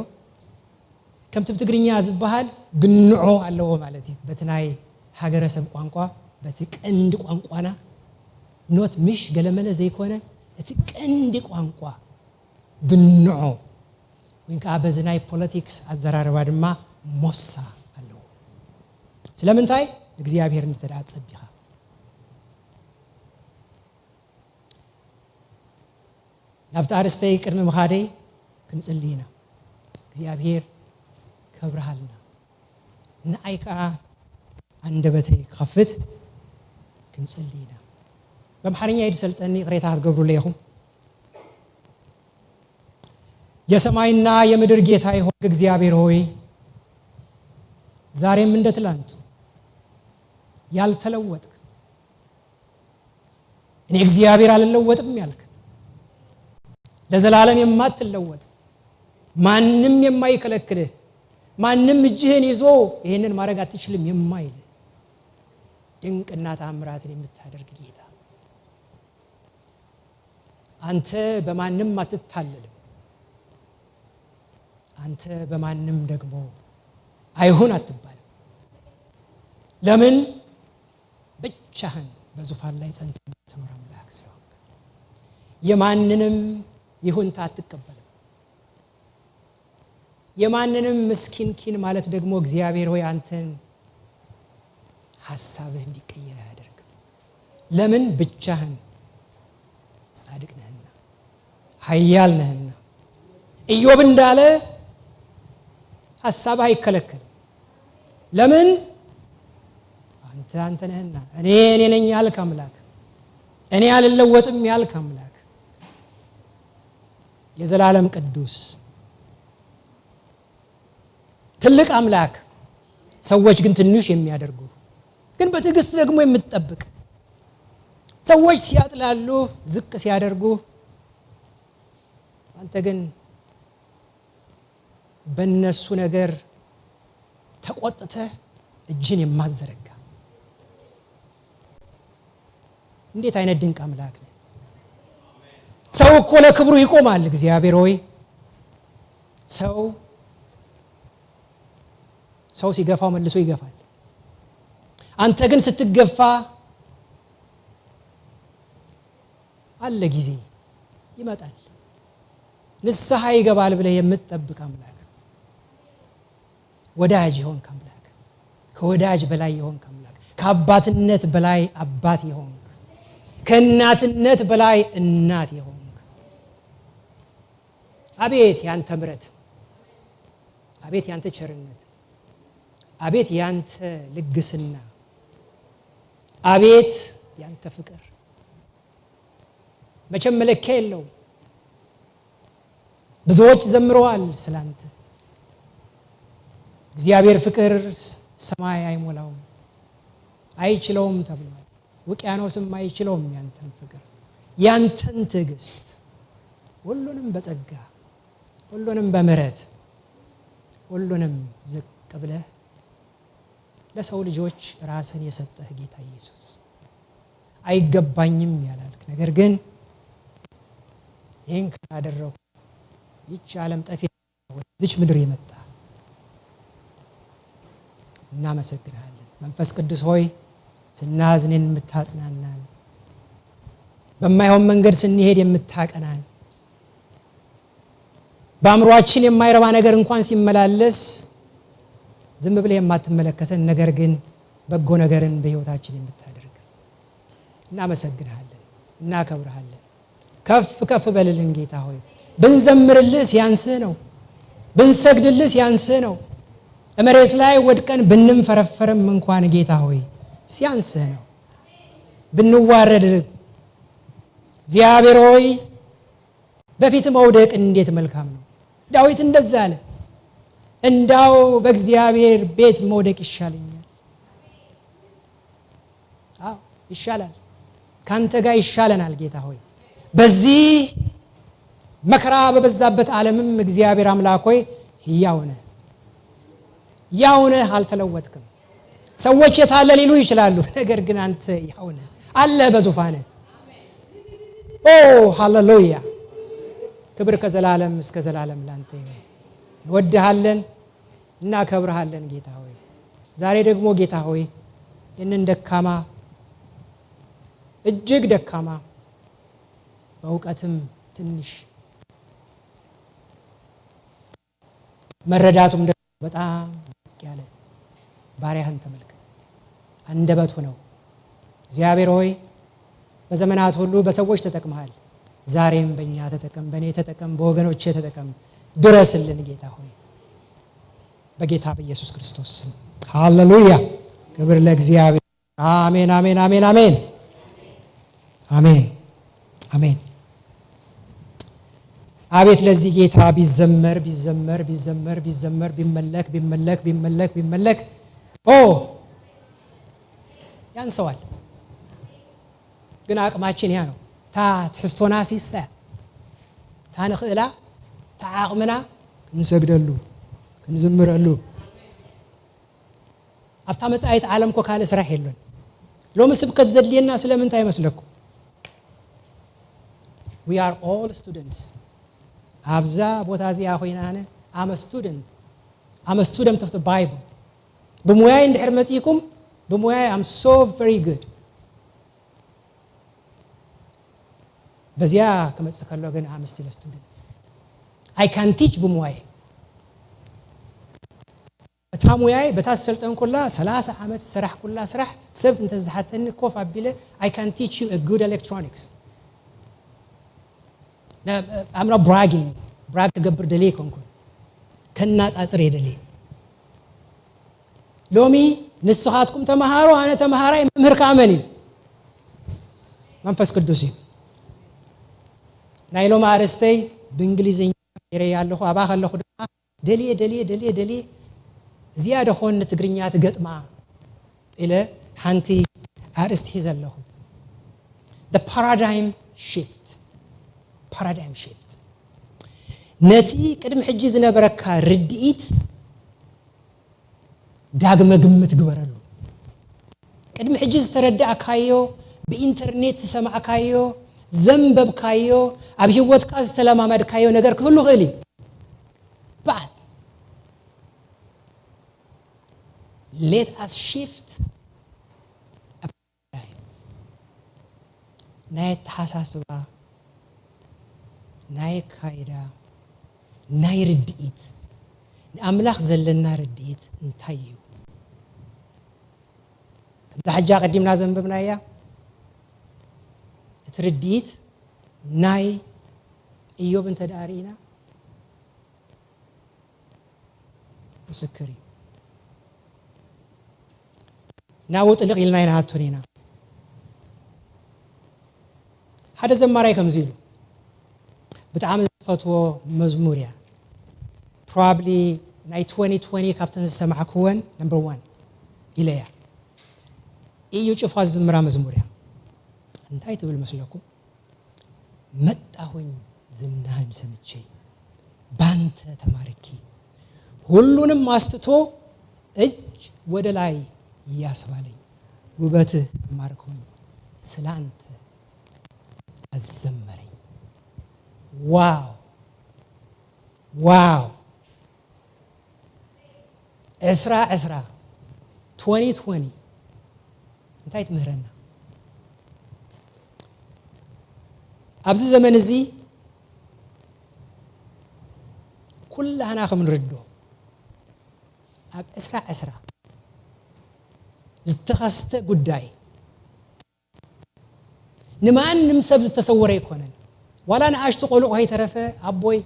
ከምቲ ብትግርኛ ዝበሃል ግንዖ ኣለዎ ማለት እዩ። በቲ ናይ ሃገረሰብ ቋንቋ፣ በቲ ቀንዲ ቋንቋና፣ ኖት ምሽ ገለመለ ዘይኮነ፣ እቲ ቀንዲ ቋንቋ ግንዖ፣ ወይ ከዓ በዚ ናይ ፖለቲክስ ኣዘራርባ ድማ ሞሳ ኣለዎ። ስለምንታይ? እግዚኣብሔር እንተ ደኣ ጸቢኻ። ናብቲ ኣርእስተይ ቅድሚ ምኻደይ ክንጽሊ ኢና። እግዚኣብሔር ከብርሃልና፣ ንዓይ ከኣ ኣንደበተይ ክኸፍት ክንጽሊ ኢና። በምሓርኛ እዩ ዝሰልጠኒ፣ ይቕሬታ ክትገብሩለይ ኢኹም። የሰማይና የምድር ጌታ የሆንክ እግዚአብሔር ሆይ፣ ዛሬም እንደ ትላንቱ ያልተለወጥክ፣ እኔ እግዚአብሔር አልለወጥም ያልክ፣ ለዘላለም የማትለወጥ፣ ማንም የማይከለክልህ፣ ማንም እጅህን ይዞ ይሄንን ማድረግ አትችልም የማይልህ፣ ድንቅና ተአምራትን የምታደርግ ጌታ፣ አንተ በማንም አትታለልም። አንተ በማንም ደግሞ አይሁን አትባልም። ለምን? ብቻህን በዙፋን ላይ ጸንተህ የምትኖር አምላክ ስለሆንክ። የማንንም ይሁንታ አትቀበልም። የማንንም ምስኪን ኪን ማለት ደግሞ እግዚአብሔር ሆይ አንተን ሐሳብህ እንዲቀየር አያደርግም። ለምን? ብቻህን ጻድቅ ነህና፣ ኃያል ነህና። ኢዮብ እንዳለ ሐሳብህ አይከለከልም። ለምን? አንተ አንተ ነህና። እኔ እኔ ነኝ ያልክ አምላክ፣ እኔ አልለወጥም ያልክ አምላክ፣ የዘላለም ቅዱስ ትልቅ አምላክ፣ ሰዎች ግን ትንሽ የሚያደርጉ፣ ግን በትዕግስት ደግሞ የምትጠብቅ፣ ሰዎች ሲያጥላሉ ዝቅ ሲያደርጉ፣ አንተ ግን በእነሱ ነገር ተቆጥተህ እጅን የማዘረጋ። እንዴት አይነት ድንቅ አምላክ ነህ! ሰው እኮ ለክብሩ ይቆማል። እግዚአብሔር ሆይ፣ ሰው ሰው ሲገፋው መልሶ ይገፋል። አንተ ግን ስትገፋ አለ ጊዜ ይመጣል፣ ንስሐ ይገባል ብለህ የምትጠብቅ አምላክ፣ ወዳጅ የሆንክ አምላክ፣ ከወዳጅ በላይ የሆንክ አምላክ፣ ከአባትነት በላይ አባት የሆንክ፣ ከእናትነት በላይ እናት የሆንክ፣ አቤት ያንተ ምሕረት፣ አቤት ያንተ ቸርነት፣ አቤት ያንተ ልግስና፣ አቤት ያንተ ፍቅር መቼም መለኪያ የለውም። ብዙዎች ዘምረዋል ስላንተ። እግዚአብሔር ፍቅር ሰማይ አይሞላውም፣ አይችለውም ተብሏል። ውቅያኖስም አይችለውም ያንተን ፍቅር፣ ያንተን ትዕግስት። ሁሉንም በጸጋ፣ ሁሉንም በምሕረት፣ ሁሉንም ዝቅ ብለህ ለሰው ልጆች ራስን የሰጠህ ጌታ ኢየሱስ፣ አይገባኝም ያላልክ፣ ነገር ግን ይህን ካላደረኩ ይቺ ዓለም ጠፊ ወደዚች ምድር የመጣ እናመሰግንሃለን። መንፈስ ቅዱስ ሆይ፣ ስናዝንን የምታጽናናን፣ በማይሆን መንገድ ስንሄድ የምታቀናን፣ በአእምሯችን የማይረባ ነገር እንኳን ሲመላለስ ዝም ብለህ የማትመለከተን፣ ነገር ግን በጎ ነገርን በሕይወታችን የምታደርግ እናመሰግንሃለን፣ እናከብርሃለን። ከፍ ከፍ በልልን ጌታ ሆይ። ብንዘምርልህ ሲያንስህ ነው። ብንሰግድልህ ሲያንስህ ነው። መሬት ላይ ወድቀን ብንንፈረፈርም እንኳን ጌታ ሆይ ሲያንስህ ነው። ብንዋረድ እግዚአብሔር ሆይ በፊት መውደቅ እንዴት መልካም ነው። ዳዊት እንደዛ አለ፣ እንዳው በእግዚአብሔር ቤት መውደቅ ይሻለኛል። አዎ ይሻላል፣ ካንተ ጋር ይሻለናል ጌታ ሆይ። በዚህ መከራ በበዛበት ዓለምም እግዚአብሔር አምላክ ሆይ ሕያው ነህ፣ ሕያው ነህ፣ አልተለወጥክም። ሰዎች የት አለ ሊሉ ይችላሉ፣ ነገር ግን አንተ ሕያው ነህ፣ አለህ በዙፋንህ። ኦ ሃሌሉያ! ክብር ከዘላለም እስከ ዘላለም ላንተ ይሁን። እንወድሃለን፣ እናከብርሃለን ጌታ ሆይ። ዛሬ ደግሞ ጌታ ሆይ ይህንን ደካማ፣ እጅግ ደካማ፣ በእውቀትም ትንሽ፣ መረዳቱም ደግሞ በጣም ዝቅ ያለ ባሪያህን ተመልከት። አንደበት ሁነው። እግዚአብሔር ሆይ በዘመናት ሁሉ በሰዎች ተጠቅመሃል። ዛሬም በእኛ ተጠቀም፣ በእኔ ተጠቀም፣ በወገኖቼ ተጠቀም። ድረስልን ጌታ ሆይ በጌታ በኢየሱስ ክርስቶስ ስም። ሃሌሉያ! ክብር ለእግዚአብሔር። አሜን፣ አሜን፣ አሜን፣ አሜን፣ አሜን፣ አሜን። አቤት ለዚህ ጌታ ቢዘመር፣ ቢዘመር፣ ቢዘመር፣ ቢዘመር፣ ቢመለክ፣ ቢመለክ፣ ቢመለክ፣ ቢመለክ። ኦ ያንሰዋል፣ ግን አቅማችን ያ ነው። ታ ትሕዝቶና ሲሳ፣ ታ ንኽእላ፣ ታ ዓቕምና ክንሰግደሉ፣ ክንዝምረሉ። ኣብታ መጻኢት ዓለም እኮ ካልእ ስራሕ የሎን። ሎሚ ስብከት ዘድልየና ስለምንታይ ይመስለኩም? We are all students። ኣብዛ ቦታ እዚኣ ኮይና ኣነ I'm a student. I'm a student of the Bible። ብሙያይ እንድሕር መጺእኩም፣ ብሙያይ I'm so very good። በዚኣ ክመጽእ ከሎ ግን I'm still a student. I can teach ብሙያይ። እታ ሙያይ በታ ዝሰልጠንኩላ ሰላሳ ዓመት ዝሰራሕኩላ ስራሕ ሰብ እንተዝሓተኒ ኮፍ ኣቢለ I can teach you a good electronics. I'm not bragging. ብራግ ክገብር ደልየ ኣይኮንኩን። ከናጻጽር እየ ደልየ። ሎሚ ንስኻትኩም ተምሃሮ፣ ኣነ ተምሃራይ፣ መምህር ከኣ መን እዩ? መንፈስ ቅዱስ እዩ። ናይ ሎሚ ኣርእስተይ ብእንግሊዝኛ ገይረያ ኣለኹ። ኣብኣ ከለኹ ድማ ደልየ ደልየ ደልየ ደልየ እዚኣ ደኾን ንትግርኛ ትገጥማ ኢለ ሓንቲ ኣርእስቲ ሒዘ ኣለኹ። The paradigm shift. Paradigm shift። ነቲ ቅድሚ ሕጂ ዝነበረካ ርድኢት ዳግመ ግምት ግበረሉ። ቅድሚ ሕጂ ዝተረዳእካዮ፣ ብኢንተርኔት ዝሰማዕካዮ፣ ዘንበብካዮ፣ ኣብ ህይወትካ ዝተለማመድካዮ ነገር ክህሉ ይኽእል እዩ። But let us shift ናይ ኣተሓሳስባ፣ ናይ ኣካይዳ፣ ናይ ርድኢት፣ ንኣምላኽ ዘለና ርድኢት እንታይ እዩ? ከምዛ ሕጂ ኣቐዲምና ዘንበብናያ፣ እቲ ርድኢት ናይ እዮብ እንተ ደኣ ርኢና፣ ምስክር እዩ። ናብኡ ጥልቕ ኢልና ኣይንኣቱን ኢና። ሓደ ዘማራይ ከምዚ ኢሉ፣ ብጣዕሚ ዝፈትዎ መዝሙር እያ። Probably ናይ twenty twenty ካብተን ዝሰማዕክወን number one ኢለያ። እዩ ጭፋ ዝዝምራ መዝሙር እያ። እንታይ ትብል መስለኩም? መጣሁኝ ዝናህን ሰምቼ ባንተ ተማርኬ፣ ሁሉንም አስትቶ እጅ ወደ ላይ ያስባለኝ፣ ውበትህ ማርኮኝ ስላንተ አዘመረኝ። ዋው ዋው! ዕስራ ዕስራ፣ twenty twenty እንታይ ትምህረና? ኣብዚ ዘመን እዚ ኩላህና ከም ንርድኦ፣ ኣብ ዕስራ ዕስራ ዝተኸስተ ጉዳይ ንማንም ሰብ ዝተሰወረ ኣይኮነን። ዋላ ንኣሽቱ ቆልዑ ከይተረፈ ኣቦይ፣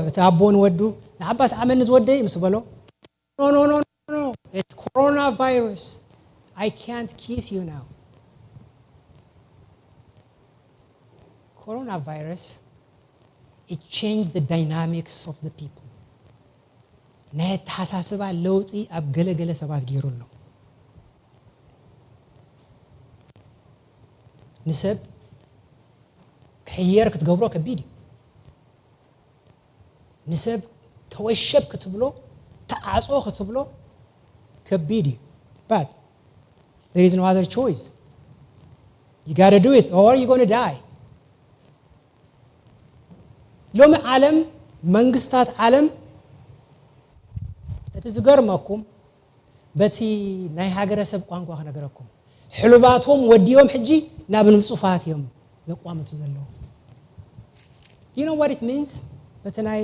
እቲ ኣቦ ንወዱ፣ ንዓባስ ዓመኒ ዝወደይ ምስ በሎ፣ no, no, no, no, no, it's coronavirus. I can't kiss you now. Coronavirus, it changed the dynamics of the people. ናይ ኣተሓሳስባ ለውጢ ኣብ ገለገለ ሰባት ገይሩ ኣሎ። ንሰብ ክሕየር ክትገብሮ ከቢድ እዩ። ንሰብ ተወሸብ ክትብሎ፣ ተዓጾ ክትብሎ ከቢድ እዩ። But there is no other choice. You gotta do it or you're gonna die. ሎሚ ዓለም፣ መንግስታት ዓለም፣ እቲ ዝገርመኩም፣ በቲ ናይ ሃገረሰብ ቋንቋ ክነገረኩም፣ ሕሉባቶም ወዲዮም ሕጂ ናብ ንጹፋት እዮም ዘቋምቱ ዘለዉ። You know what it means? በቲ ናይ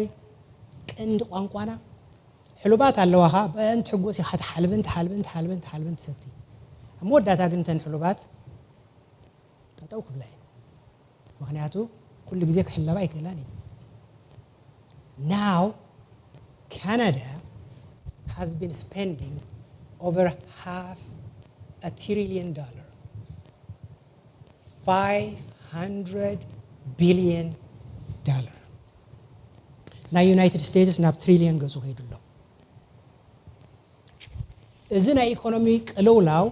ቀንዲ ቋንቋና፣ ሕሉባት ኣለዋኻ፣ ብእን ትሕጎስ ኢኻ፣ ትሓልብን ትሓልብን ትሓልብን ትሓልብን ትሰቲ። ኣብ መወዳእታ ግን እተን ሕሉባት ጠጠው ክብላ እየን። ምኽንያቱ ኩሉ ግዜ ክሕለባ ኣይክእላን እየን። Now, Canada has been spending over half a trillion dollar, five hundred billion dollar. ናይ ዩናይትድ ስቴትስ ናብ ትሪሊየን ገጹ ከይዱ ኣሎ። እዚ ናይ ኢኮኖሚ ቅልውላው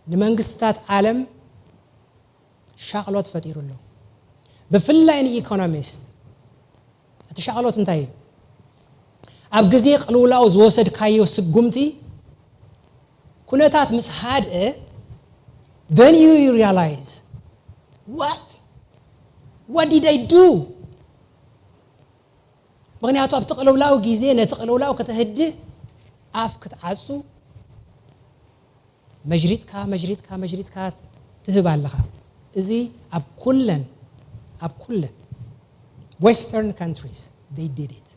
ንመንግስታት ዓለም ሻቕሎት ፈጢሩ ኣሎ። ብፍላይ ንኢኮኖሚስት እቲ ሻቕሎት እንታይ እዩ? ኣብ ግዜ ቅልውላው ዝወሰድካዮ ስጉምቲ ኩነታት ምስ ሃድአ፣ then you realize, what? What did I do? ምኽንያቱ ኣብቲ ቅልውላው ግዜ ነቲ ቅልውላው ከተህድእ ኣፍ ክትዓጹ መጅሪጥካ መጅሪጥካ መጅሪጥካ ትህብ ኣለኻ። እዚ ኣብ ኩለን ኣብ ኩለን western countries they did it።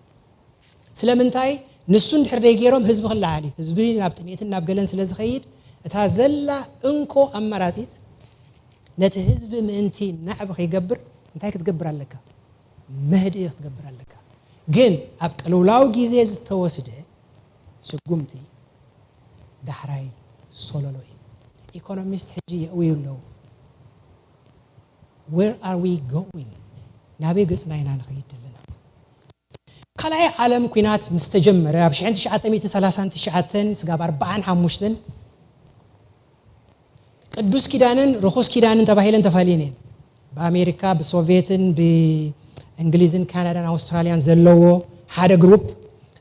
ስለምንታይ? ንሱ እንድሕር ደይ ገይሮም ህዝቢ ክለዓል እዩ። ህዝቢ ናብ ጥሜትን ናብ ገለን ስለ ዝኸይድ እታ ዘላ እንኮ ኣማራጺት ነቲ ህዝቢ ምእንቲ ናዕቢ ከይገብር እንታይ ክትገብር ኣለካ? መህድኢ ክትገብር ኣለካ። ግን ኣብ ቅልውላው ግዜ ዝተወስደ ስጉምቲ ዳሕራይ ሶለሎ እዩ። ኢኮኖሚስት ሕጂ የእውዩ ኣለዉ። Where are we going? ናበይ ገጽና ኢና ንኸይድ ዘለና? ካልኣይ ዓለም ኲናት ምስ ተጀመረ ኣብ ሽሕን ትሽዓተ ሚእትን ሰላሳን ትሽዓተን ስጋብ ኣርባዓን ሓሙሽተን ቅዱስ ኪዳንን ርኹስ ኪዳንን ተባሂለን ተፋልየን እየን። ብኣሜሪካ፣ ብሶቪየትን ብእንግሊዝን ካናዳን ኣውስትራልያን ዘለዎ ሓደ ግሩፕ፣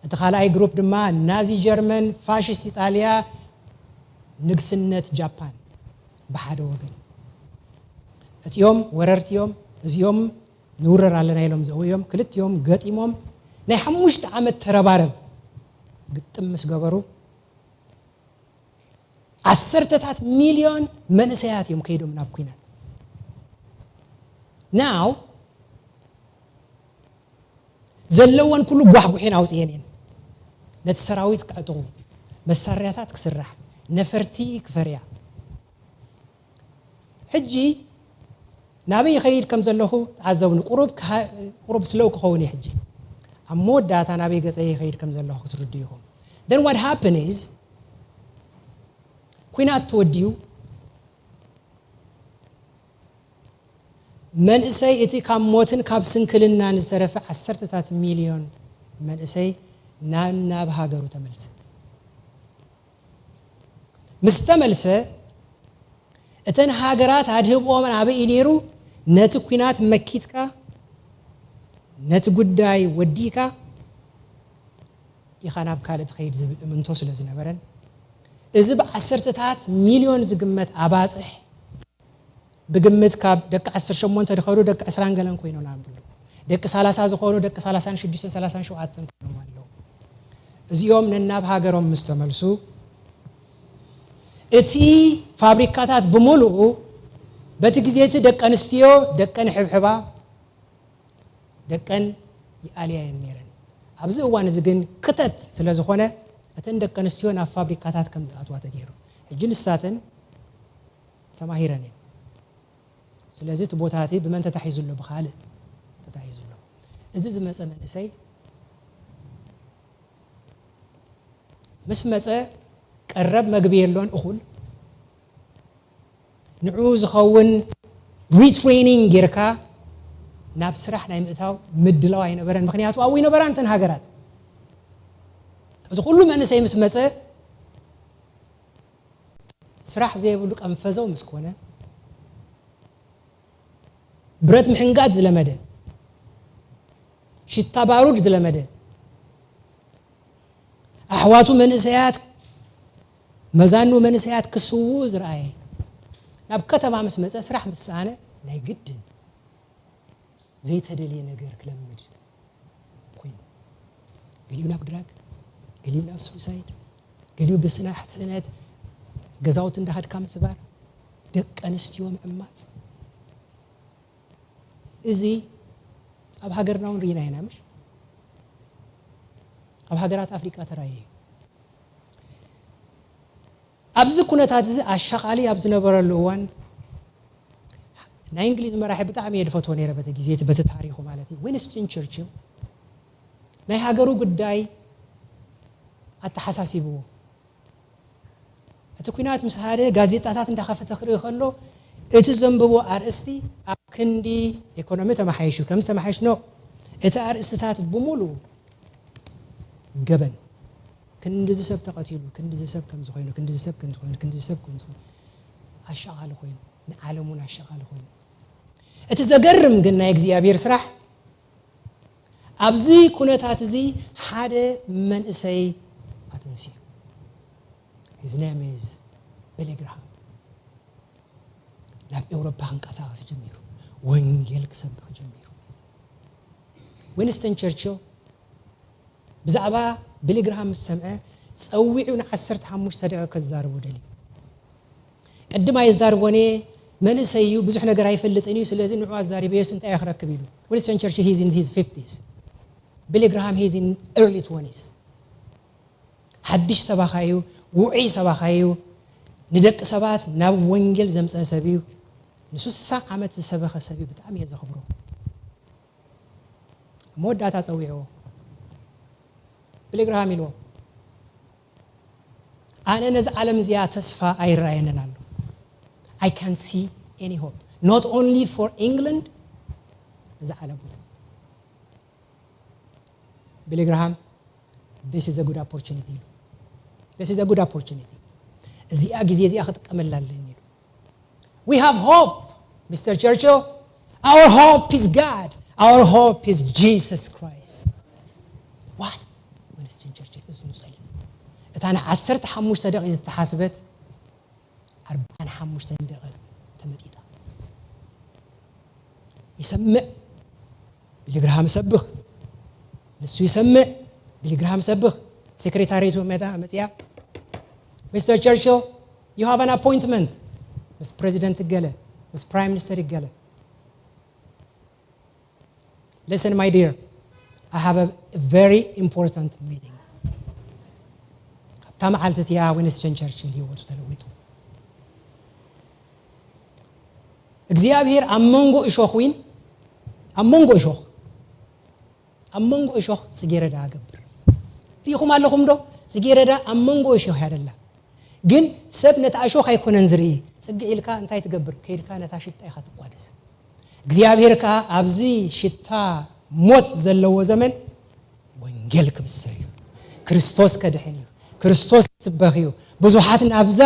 እቲ ካልኣይ ግሩፕ ድማ ናዚ ጀርመን፣ ፋሽስት ኢጣልያ፣ ንግስነት ጃፓን ብሓደ ወገን። እቲኦም ወረርቲ እዮም፣ እዚኦም ንውረር ኣለና ኢሎም ዘው እዮም። ክልቲኦም ገጢሞም ናይ ሓሙሽተ ዓመት ተረባረብ ግጥም ምስ ገበሩ ዓሰርተታት ሚልዮን መንእሰያት እዮም ከይዶም ናብ ኲናት። ናው ዘለወን ኩሉ ጓሕጉሒን ኣውፅኤን እየን። ነቲ ሰራዊት ክዕጥቑ፣ መሳርያታት ክስራሕ፣ ነፈርቲ ክፈርያ። ሕጂ ናበይ ይኸይድ ከም ዘለኹ ተዓዘቡኒ። ቁሩብ ክሃ-፣ ቁሩብ ስለው ክኸውን እየ ሕጂ። ኣብ መወዳእታ ናበይ ገጸ ይኸይድ ከም ዘለኹ ክትርዱ ኢኹም። Then what happened is ኲናት ተወዲኡ መንእሰይ እቲ ካብ ሞትን ካብ ስንክልናን ዝተረፈ ዓሰርተታት ሚልዮን መንእሰይ ናብ ናብ ሃገሩ ተመልሰ። ምስ ተመልሰ እተን ሃገራት ኣድህብኦምን ኣበይ ነይሩ ነቲ ኲናት መኪትካ ነቲ ጉዳይ ወዲእካ ኢኻ ናብ ካልእ ትኸይድ ዝብል እምንቶ ስለ ዝነበረን እዚ ብዓሰርተታት ሚልዮን ዝግመት ኣባፅሕ ብግምት ካብ ደቂ ዓሰርተ ሸሞንተ ዝኸዱ ደቂ ዕስራን ገለን ኮይኖም ኣለዉ። ደቂ ሰላሳ ዝኾኑ ደቂ ሰላሳን ሽዱሽተን ሰላሳን ሸውዓተን ኮይኖም ኣለዉ። እዚኦም ነናብ ሃገሮም ምስ ተመልሱ እቲ ፋብሪካታት ብምሉኡ በቲ ግዜ እቲ ደቂ ኣንስትዮ ደቀን ይሕብሕባ ደቀን ይኣልያ እየን ነይረን። ኣብዚ እዋን እዚ ግን ክተት ስለ ዝኾነ እተን ደቂ ኣንስትዮ ናብ ፋብሪካታት ከም ዝኣትዋ ተገይሩ። ሕጂ ንሳተን ተማሂረን እየን። ስለዚ እቲ ቦታ እቲ ብመን ተታሒዙ ኣሎ? ብኻልእ ተታሒዙ ኣሎ። እዚ ዝመፀ መንእሰይ ምስ መፀ ቀረብ መግቢ የሎን፣ እኹል ንዕኡ ዝኸውን retraining ጌርካ ናብ ስራሕ ናይ ምእታው ምድላው ኣይነበረን። ምክንያቱ ኣብኡ ይነበራ እንተን ሃገራት። እዚ ኩሉ መንእሰይ ምስ መፀ ስራሕ ዘይብሉ ቀንፈዘው ምስ ኮነ፣ ብረት ምሕንጋድ ዝለመደ፣ ሽታ ባሩድ ዝለመደ፣ ኣሕዋቱ መንእሰያት፣ መዛኑ መንእሰያት ክስውኡ ዝረኣየ፣ ናብ ከተማ ምስ መጸ ስራሕ ምስ ሰኣነ ናይ ግድን ዘይተደልየ ነገር ክለምድ ኮይኑ። ገሊኡ ናብ ድራግ፣ ገሊኡ ናብ ሱሳይድ፣ ገሊኡ ብስራሕ ስእነት ገዛውቲ እንዳኸድካ ምስባር፣ ደቂ ኣንስትዮ ምዕማፅ። እዚ ኣብ ሃገርና እውን ርኢና ኢና፣ ምሽ? ኣብ ሃገራት ኣፍሪቃ ተራእየ እዩ። ኣብዚ ኩነታት እዚ ኣሻቓሊ ኣብ ዝነበረሉ እዋን ናይ እንግሊዝ መራሒ ብጣዕሚ እየ ዝፈትዎ ነይረ፣ በቲ ግዜ እቲ፣ በቲ ታሪኹ ማለት እዩ። ዊንስተን ቸርችል ናይ ሃገሩ ጉዳይ ኣተሓሳሲብዎ። እቲ ኩናት ምስ ሃደ ጋዜጣታት እንዳኸፈተ ክርኢ ከሎ እቲ ዘንብቦ ኣርእስቲ ኣብ ክንዲ ኢኮኖሚ ተመሓይሹ ከምዚ ተመሓይሽ ኖ፣ እቲ ኣርእስትታት ብምሉኡ ገበን። ክንድዚ ሰብ ተቐቲሉ፣ ክንድዚ ሰብ ከምዚ ኮይኑ፣ ክንድዚ ሰብ ከምዚ ኮይኑ፣ ክንድዚ ሰብ ከምዚ ኮይኑ፣ ኣሻቓሊ ኮይኑ፣ ንዓለም እውን ኣሻቓሊ ኮይኑ። እቲ ዘገርም ግን ናይ እግዚኣብሔር ስራሕ ኣብዚ ኩነታት እዚ ሓደ መንእሰይ ኣተንስዩ። His name is Billy Graham። ናብ ኤውሮፓ ክንቀሳቐስ ጀሚሩ፣ ወንጌል ክሰብኽ ጀሚሩ። ዊንስተን ቸርችል ብዛዕባ ቢሊ ግርሃም ምስ ሰምዐ ጸዊዑ ንዓሰርተ ሓሙሽተ ደቂቕ ከዛርቦ ደልዩ። ቅድም ኣየዛርቦን እየ፣ መንእሰይ እዩ፣ ብዙሕ ነገር ኣይፈልጥን እዩ፣ ስለዚ ንዑ ኣዛሪበዮስ እንታይ እየ ክረክብ ኢሉ። ዊንስተን ቸርችል he's in his fifties። ቢሊ ግርሃም he's in early twenties። ሓድሽ ሰባኻይ እዩ፣ ውዑይ ሰባኻይ እዩ፣ ንደቂ ሰባት ናብ ወንጌል ዘምፀአ ሰብ እዩ። ንስሳ ዓመት ዝሰበኸ ሰብ እዩ፣ ብጣዕሚ እየ ዘኽብሮ። መወዳእታ ጸዊዕዎ። ቢሊ ግርሃም ኢልዎ፣ ኣነ ነዚ ዓለም እዚኣ ተስፋ ኣይረኣየንን ኣሎ። I can't see any hope, not only for England፣ ነዚ ዓለም እውን። ቢሊ ግርሃም this is a good opportunity ኢሉ። This is a good opportunity፣ እዚኣ ግዜ እዚኣ ክጥቀመላ ኣለኒ ኢሉ። We have hope, ሚስተር ቸርችል። Our hope is God. Our hope is Jesus Christ. What? ዊንስተን ቸርችል እዝኑ ጸሊሙ። እታ ንዓሰርተ ሓሙሽተ ደቂቕ ዝተሓስበት ኣርባዓን ሓሙሽተን ደቂቕ ተመጢጣ። ይሰምዕ፣ ቢሊ ግርሃም ሰብኽ። ንሱ ይሰምዕ፣ ቢሊ ግርሃም ሰብኽ። ሴክሬታሪቱ መጣ፣ መጽያ፣ ሚስተር ቸርችል፣ you have an appointment ምስ ፕሬዚደንት ገለ፣ ምስ ፕራይም ሚኒስተር ገለ። Listen, my dear, I have a very important meeting። ኣብታ መዓልቲ እቲኣ ዊንስተን ቸርችል ህይወቱ ተለዊጡ። እግዚኣብሔር ኣብ መንጎ እሾኽ ዊን፣ ኣብ መንጎ እሾኽ፣ ኣብ መንጎ እሾኽ ጽጌረዳ ገብር። ርኢኹም ኣለኹም ዶ? ጽጌረዳ ኣብ መንጎ እሾኽ እያ ደላ። ግን ሰብ ነታ እሾኽ ኣይኮነን ዝርኢ። ጽግዕ ኢልካ እንታይ ትገብር? ከይድካ ነታ ሽታ ኢኻ ትቋደስ። እግዚኣብሔር ከኣ ኣብዚ ሽታ ሞት ዘለዎ ዘመን ወንጌል ክብሰር እዩ። ክርስቶስ ከድሕን እዩ። ክርስቶስ ክስበኽ እዩ። ብዙሓት ናብዛ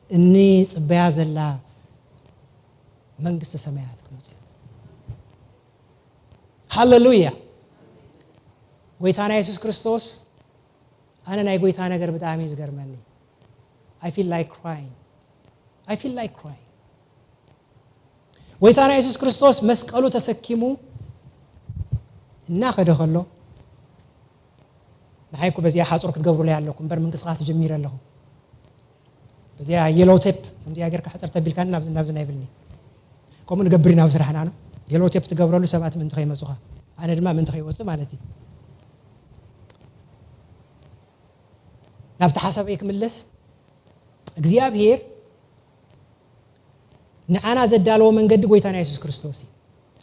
እንጽበያ ዘላ መንግስቲ ሰማያት ክመጹ እዮም። ሃሌሉያ። ጎይታና የሱስ ክርስቶስ፣ ኣነ ናይ ጎይታ ነገር ብጣዕሚ እዩ ዝገርመኒ። I feel like crying. I feel like crying. ጎይታና የሱስ ክርስቶስ መስቀሉ ተሰኪሙ እናኸደ ከሎ፣ ንዓይ እኮ በዚኣ ሓጹር ክትገብሩለይ ኣለኩም እምበር ምንቅስቓስ ጀሚረ ኣለኹ። በዚኣ የሎ ቴፕ ከምዚኣ ጌርካ ሕጽር ተቢልካኒ ናብዚ፣ ናብዚ ናይ ብልኒ። ከምኡ ንገብር ኢና ኣብ ስራሕና፣ ነው። የሎ ቴፕ ትገብረሉ ሰባት ምእንቲ ከይመጹኻ፣ ኣነ ድማ ምእንቲ ከይወጽእ ማለት እዩ። ናብቲ ሓሳበይ ክምለስ፣ እግዚኣብሔር ንዓና ዘዳለዎ መንገዲ ጎይታና የሱስ ክርስቶስ እዩ።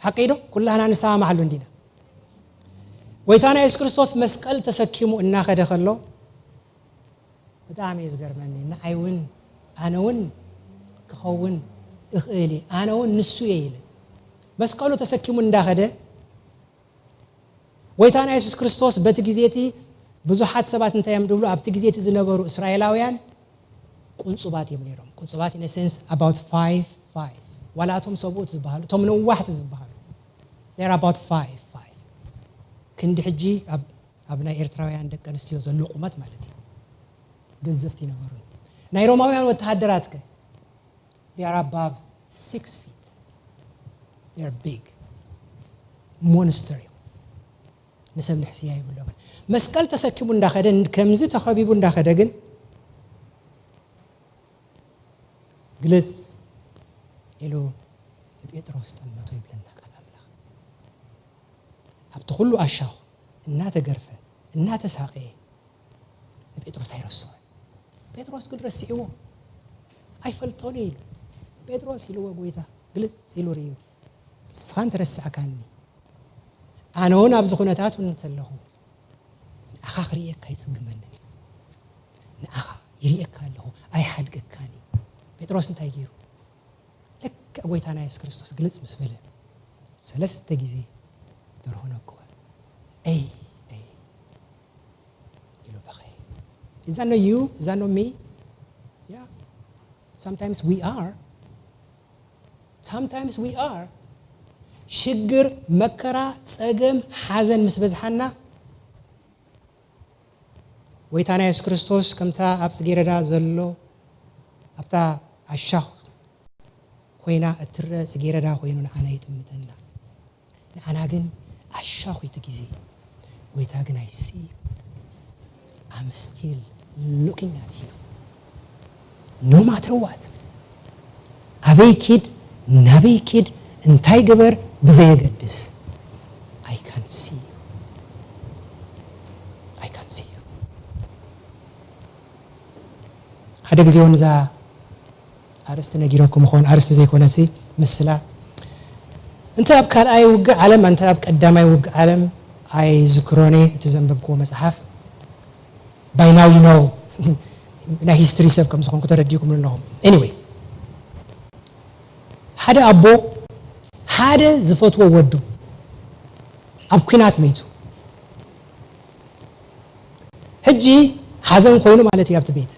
ሓቂ ዶ? ኩላህና ንሰማማዓሉ እንዲና። ጎይታና የሱስ ክርስቶስ መስቀል ተሰኪሙ እናኸደ ከሎ ብጣዕሚ እዩ ዝገርመኒ። ንዓይ እውን፣ ኣነ እውን ክኸውን እኽእል እየ፣ ኣነ እውን ንሱ እየ ኢለ። መስቀሉ ተሰኪሙ እንዳኸደ ጎይታና የሱስ ክርስቶስ በቲ ግዜ እቲ ብዙሓት ሰባት እንታይ እዮም ዝብሉ? ኣብቲ ግዜ እቲ ዝነበሩ እስራኤላውያን ቁንጹባት እዮም ነይሮም። ቁንጹባት in a sense about five five። ዋላ እቶም ሰብኡት ዝበሃሉ፣ እቶም ነዋሕቲ ዝበሃሉ፣ they're about five five። ክንዲ ሕጂ ኣብ ኣብ ናይ ኤርትራውያን ደቂ ኣንስትዮ ዘሎ ቁመት ማለት እዩ። ገዘፍቲ ይነበሩ። ናይ ሮማውያን ወተሃደራት ከ? They are above six feet። They are big። ሞንስተር እዮም። ንሰብ ንሕስያ ይብሎምን። መስቀል ተሰኪሙ እንዳኸደ፣ ከምዚ ተኸቢቡ እንዳኸደ ግን ግልጽ ኢሉ ንጴጥሮስ ጠመቶ ይብለና ቃል ኣምላኽ። ኣብቲ ኩሉ ኣሻኹ እናተገርፈ እናተሳቐየ ንጴጥሮስ ኣይረስዖን። ጴጥሮስ ግን ረሲዕዎ። ኣይፈልጦን እየ ኢሉ። ጴጥሮስ ኢልዎ ጎይታ ግልጽ ኢሉ ርእዩ። ንስኻ እንተረሳዕካኒ፣ ኣነ እውን ኣብዚ ኩነታት እውን እንተለኹ ንኣኻ ክርእየካ ኣይጽግመንን እዩ። ንኣኻ ይርእየካ ኣለኹ፣ ኣይሓድገካን እዩ። ጴጥሮስ እንታይ ገይሩ? ልክዕ ጎይታና የሱስ ክርስቶስ ግልጽ ምስ በለ ሰለስተ ግዜ ደርሆ ነከወ። እይ እይ ኢሉ በኸየ። Is that not you? Is that not me? Yeah. Sometimes we are. Sometimes we are. ሽግር፣ መከራ፣ ጸገም፣ ሓዘን ምስ በዝሓና ጎይታና የሱስ ክርስቶስ ከምታ ኣብ ጽጌረዳ ዘሎ ኣብታ ኣሻኽ ኮይና እትረአ ጽጌረዳ ኮይኑ ንዓና ይጥምተና። ንዓና ግን ኣሻኹ እቲ ግዜ። ጎይታ ግን I see you. I'm still looking at you. No matter what. ኣበይ ኪድ፣ ናበይ ኪድ፣ እንታይ ግበር ብዘየገድስ፣ I can see you. I can see you. ሓደ ግዜ እውን እዛ ኣርእስቲ ነጊረኩም ይኸውን፣ ኣርእስቲ ዘይኮነሲ ምስላ። እንተ ኣብ ካልኣይ ውግእ ዓለም፣ እንተ ኣብ ቀዳማይ ውግእ ዓለም ኣይዝክሮን እየ፣ እቲ ዘንበብክዎ መጽሓፍ። By now you know ናይ ሂስትሪ ሰብ ከም ዝኾንኩ ተረዲእኩም ኣለኹም። Anyway፣ ሓደ ኣቦ ሓደ ዝፈትዎ ወዱ ኣብ ኲናት መይቱ። ሕጂ ሓዘን ኮይኑ ማለት እዩ ኣብቲ ቤት።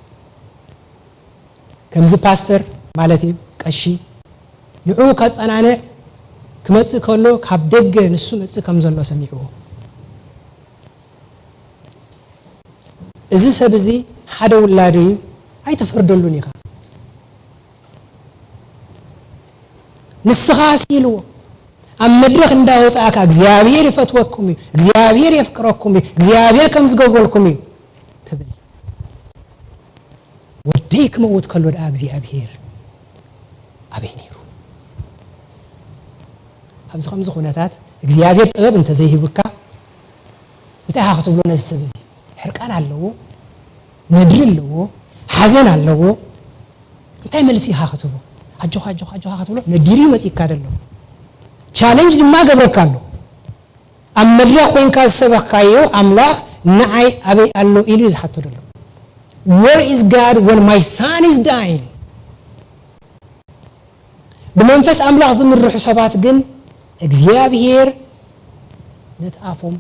ከምዚ ፓስተር ማለት እዩ፣ ቀሺ፣ ንዕኡ ከጸናንዕ ክመጽእ ከሎ ካብ ደገ ንሱ መጽእ ከም ዘሎ ሰሚዕዎ። እዚ ሰብ እዚ ሓደ ውላዱ እዩ፣ ኣይትፍርደሉን ኢኻ። ንስኻ ሲ ኢልዎ፣ ኣብ መድረኽ እንዳወጻእካ እግዚኣብሔር ይፈትወኩም እዩ፣ እግዚኣብሔር የፍቅረኩም እዩ፣ እግዚኣብሔር ከም ዝገብረልኩም እዩ ትብል። ወደይ ክመውት ከሎ ደኣ እግዚኣብሔር ኣበይ ነይሩ? ኣብዚ ከምዚ ኩነታት እግዚኣብሔር ጥበብ እንተዘይህብካ እንታይ ኢኻ ክትብሎ ነዚ ሰብ እዚ? ሕርቃን ኣለዎ፣ ነድሪ ኣለዎ፣ ሓዘን ኣለዎ። እንታይ መልሲ ኢኻ ክትህቦ? ኣጆኻ፣ ኣጆኻ፣ ኣጆኻ ክትብሎ ነዲሩ እዩ መጺእካ ዘሎ። ቻለንጅ ድማ ገብረካ ኣሎ። ኣብ መድረኽ ኮይንካ ዝሰበኽካዮ ኣምላኽ ንዓይ ኣበይ ኣሎ ኢሉ እዩ ዝሓቶ ዘሎ። Where is God when my son is dying? ብመንፈስ ኣምላኽ ዝምርሑ ሰባት ግን እግዚኣብሔር ነቲ ኣፎም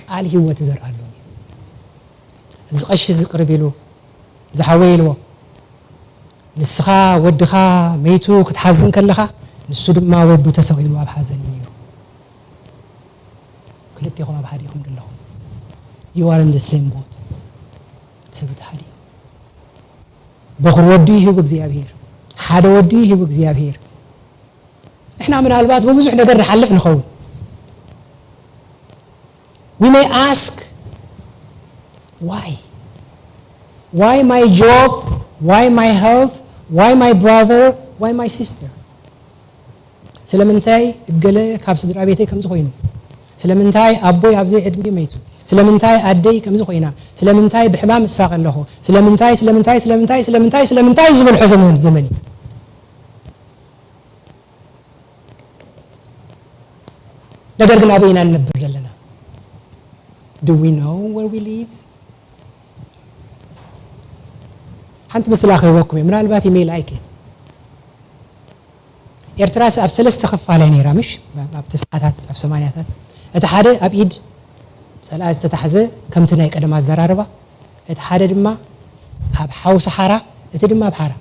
ቃል ህይወት ይዘርኣሎም እዩ። እዚ ቀሺ እዚ ቅርብ ኢሉ፣ ዝሓወይ ኢልዎ፣ ንስኻ ወድኻ መይቱ ክትሓዝን ከለኻ፣ ንሱ ድማ ወዱ ተሰቒሉ ኣብ ሓዘን እዩ ነይሩ። ክልቴኹም ኣብ ሓደ ኢኹም ዘለኹም። You are in the same boat። ሰብ እቲ ሓደ እዩ። በኹር ወዱ ይህቡ እግዚኣብሔር። ሓደ ወዱ ይህቡ እግዚኣብሔር። ንሕና ምናልባት ብብዙሕ ነገር ንሓልፍ ንኸውን። We may ask, why? Why my job? Why my health? Why my brother? Why my sister? ስለምንታይ እገለ ካብ ስድራ ቤተይ ከምዚ ኮይኑ? ስለምንታይ ኣቦይ ኣብ ዘይዕድሚኡ መይቱ? ስለምንታይ ኣደይ ከምዚ ኮይና? ስለምንታይ ብሕማም እሳቐ ኣለኹ? ስለምንታይ፣ ስለምንታይ፣ ስለምንታይ፣ ስለምንታይ፣ ስለምንታይ ዝበልሖ ዘመን፣ ዘመን እዩ። ነገር ግን ኣበይ ኢና ንነብር ዘለና? Do we know where we live? ሓንቲ ምስላ ክህበኩም እየ። ምናልባት you may like it። ኤርትራስ ኣብ ሰለስተ ክፋል እያ ነይራ፣ ምሽ? ኣብ ተስዓታት፣ ኣብ ሰማንያታት። እቲ ሓደ ኣብ ኢድ ጸላኢ ዝተታሕዘ፣ ከምቲ ናይ ቀደም ኣዘራርባ፣ እቲ ሓደ ድማ ኣብ ሓው ሰሓራ፣ እቲ ድማ ኣብ ሓራ።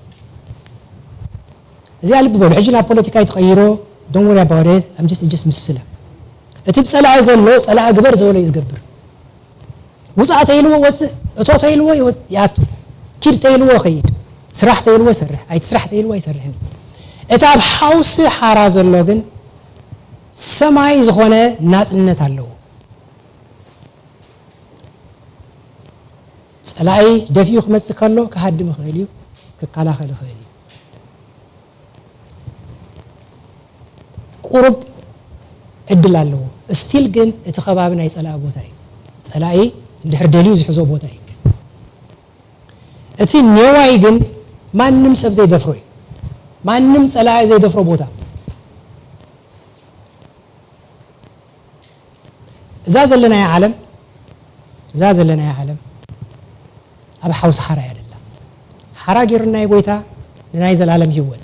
እዚኣ ልቢ በሉ። ሕጂ ናብ ፖለቲካ ይትቐይሮ፣ don't worry about it፣ I'm just፣ just ምስላ። እቲ ብጸላኢ ዘሎ፣ ጸላኢ ግበር ዝበሎ እዩ ዝገብር። ውጻእ ተይልዎ ወጽእ፣ እቶ ተይልዎ ይወጽእ፣ ይኣቱ። ኪድ ተይልዎ ይኸይድ። ስራሕ ተይልዎ ይሰርሕ፣ ኣይትስራሕ ተይልዎ ኣይሰርሕን። እቲ ኣብ ሓውሲ ሓራ ዘሎ ግን ሰማይ ዝኾነ ናጽነት ኣለዎ። ጸላኢ ደፊኡ ክመጽእ ከሎ ክሃድም ይኽእል እዩ፣ ክከላኸል ይኽእል እዩ። ቁሩብ ዕድል ኣለዎ። ስቲል ግን እቲ ከባቢ ናይ ጸላኢ ቦታ እዩ። ጸላኢ እንድሕር ደልዩ ዝሕዞ ቦታ እዩ። እቲ ኔዋይ ግን ማንም ሰብ ዘይደፍሮ እዩ። ማንም ጸላኢ ዘይደፍሮ ቦታ። እዛ ዘለናያ ዓለም፣ እዛ ዘለናያ ዓለም ኣብ ሓውሲ ሓራ እያ ደላ። ሓራ ጌሩና እዩ ጎይታ ንናይ ዘላለም ህይወት።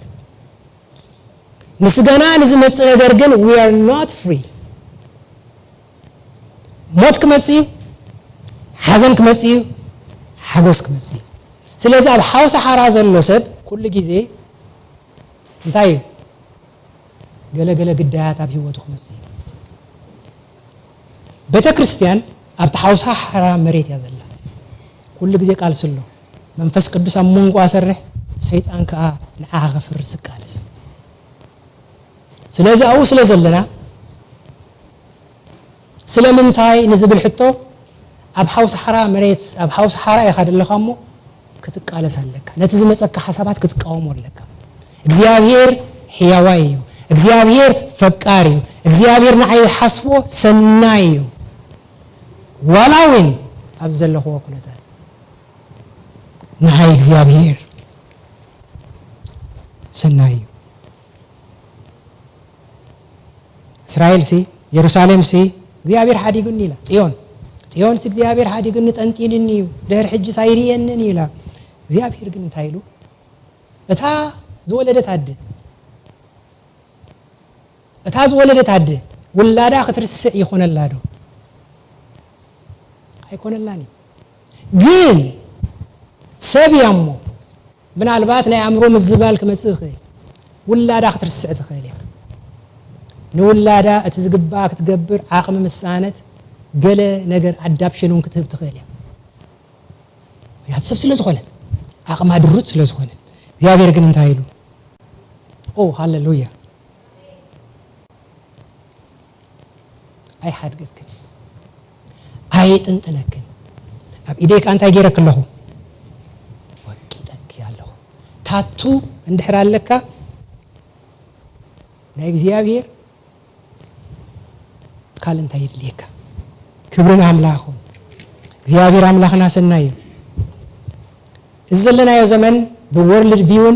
ንስጋና ንዝመጽእ ነገር ግን we are not free። ሞት ክመጽእ እዩ፣ ሓዘን ክመጽእ እዩ፣ ሓጎስ ክመጽእ እዩ። ስለዚ ኣብ ሓውሲ ሓራ ዘሎ ሰብ ኩሉ ግዜ እንታይ እዩ? ገለ ገለ ግዳያት ኣብ ህይወቱ ክመጽእ እዩ። ቤተ ክርስቲያን ኣብቲ ሓውሲ ሓራ መሬት እያ ዘላ። ኩሉ ግዜ ቃልሲ ኣሎ። መንፈስ ቅዱስ ኣብ መንጎኣ ሰርሕ፣ ሰይጣን ከኣ ንዓኻ ከፍርስ ይቃለስ። ስለዚ ኣብኡ ስለ ዘለና፣ ስለምንታይ ንዝብል ሕቶ፣ ኣብ ሓውሲ ሓራ መሬት፣ ኣብ ሓውሲ ሓራ ኢኻ ዘለኻ እሞ ክትቃለስ ኣለካ። ነቲ ዝመጸካ ሓሳባት ክትቃወሞ ኣለካ። እግዚኣብሔር ሕያዋይ እዩ። እግዚኣብሔር ፈቃር እዩ። እግዚኣብሔር ንዓይ ዝሓስቦ ሰናይ እዩ። ዋላ እውን ኣብ ዘለኽዎ ኩነታት ንዓይ እግዚኣብሔር ሰናይ እዩ። እስራኤልሲ፣ የሩሳሌምሲ እግዚኣብሔር ሓዲጉኒ ኢላ። ጽዮን፣ ጽዮንሲ እግዚኣብሔር ሓዲጉኒ ጠንጢንኒ እዩ፣ ድሕሪ ሕጂስ ኣይርእየንን እዩ ኢላ። እግዚኣብሔር ግን እንታይ ኢሉ? እታ ዝወለደት ኣደ፣ እታ ዝወለደት ኣደ ውላዳ ክትርስዕ ይኾነላ ዶ? ኣይኮነላን እዩ። ግን ሰብ እያ እሞ፣ ምናልባት ናይ ኣእምሮ ምዝባል ክመጽእ ይኽእል። ውላዳ ክትርስዕ ትኽእል እያ። ንውላዳ እቲ ዝግባኣ ክትገብር ዓቕሚ ምስኣነት፣ ገለ ነገር ኣዳፕሽን እውን ክትህብ ትኽእል እያ። ምክንያቱ ሰብ ስለ ዝኾነት፣ ዓቕማ ድሩት ስለ ዝኾነ። እግዚኣብሔር ግን እንታይ ኢሉ? ኦ ሃሌሉያ! ኣይሓድገክን፣ ኣይጥንጥነክን። ኣብ ኢደይ ከኣ እንታይ ገይረክ ኣለኹ? ወቂጠኪ ኣለኹ። ታቱ እንድሕር ኣለካ፣ ናይ እግዚኣብሔር ካልእ እንታይ የድልየካ? ክብሪ ንኣምላኽ ይኹን። እግዚኣብሔር ኣምላኽና ሰናይ እዩ። እዚ ዘለናዮ ዘመን ብወርልድ ቪውን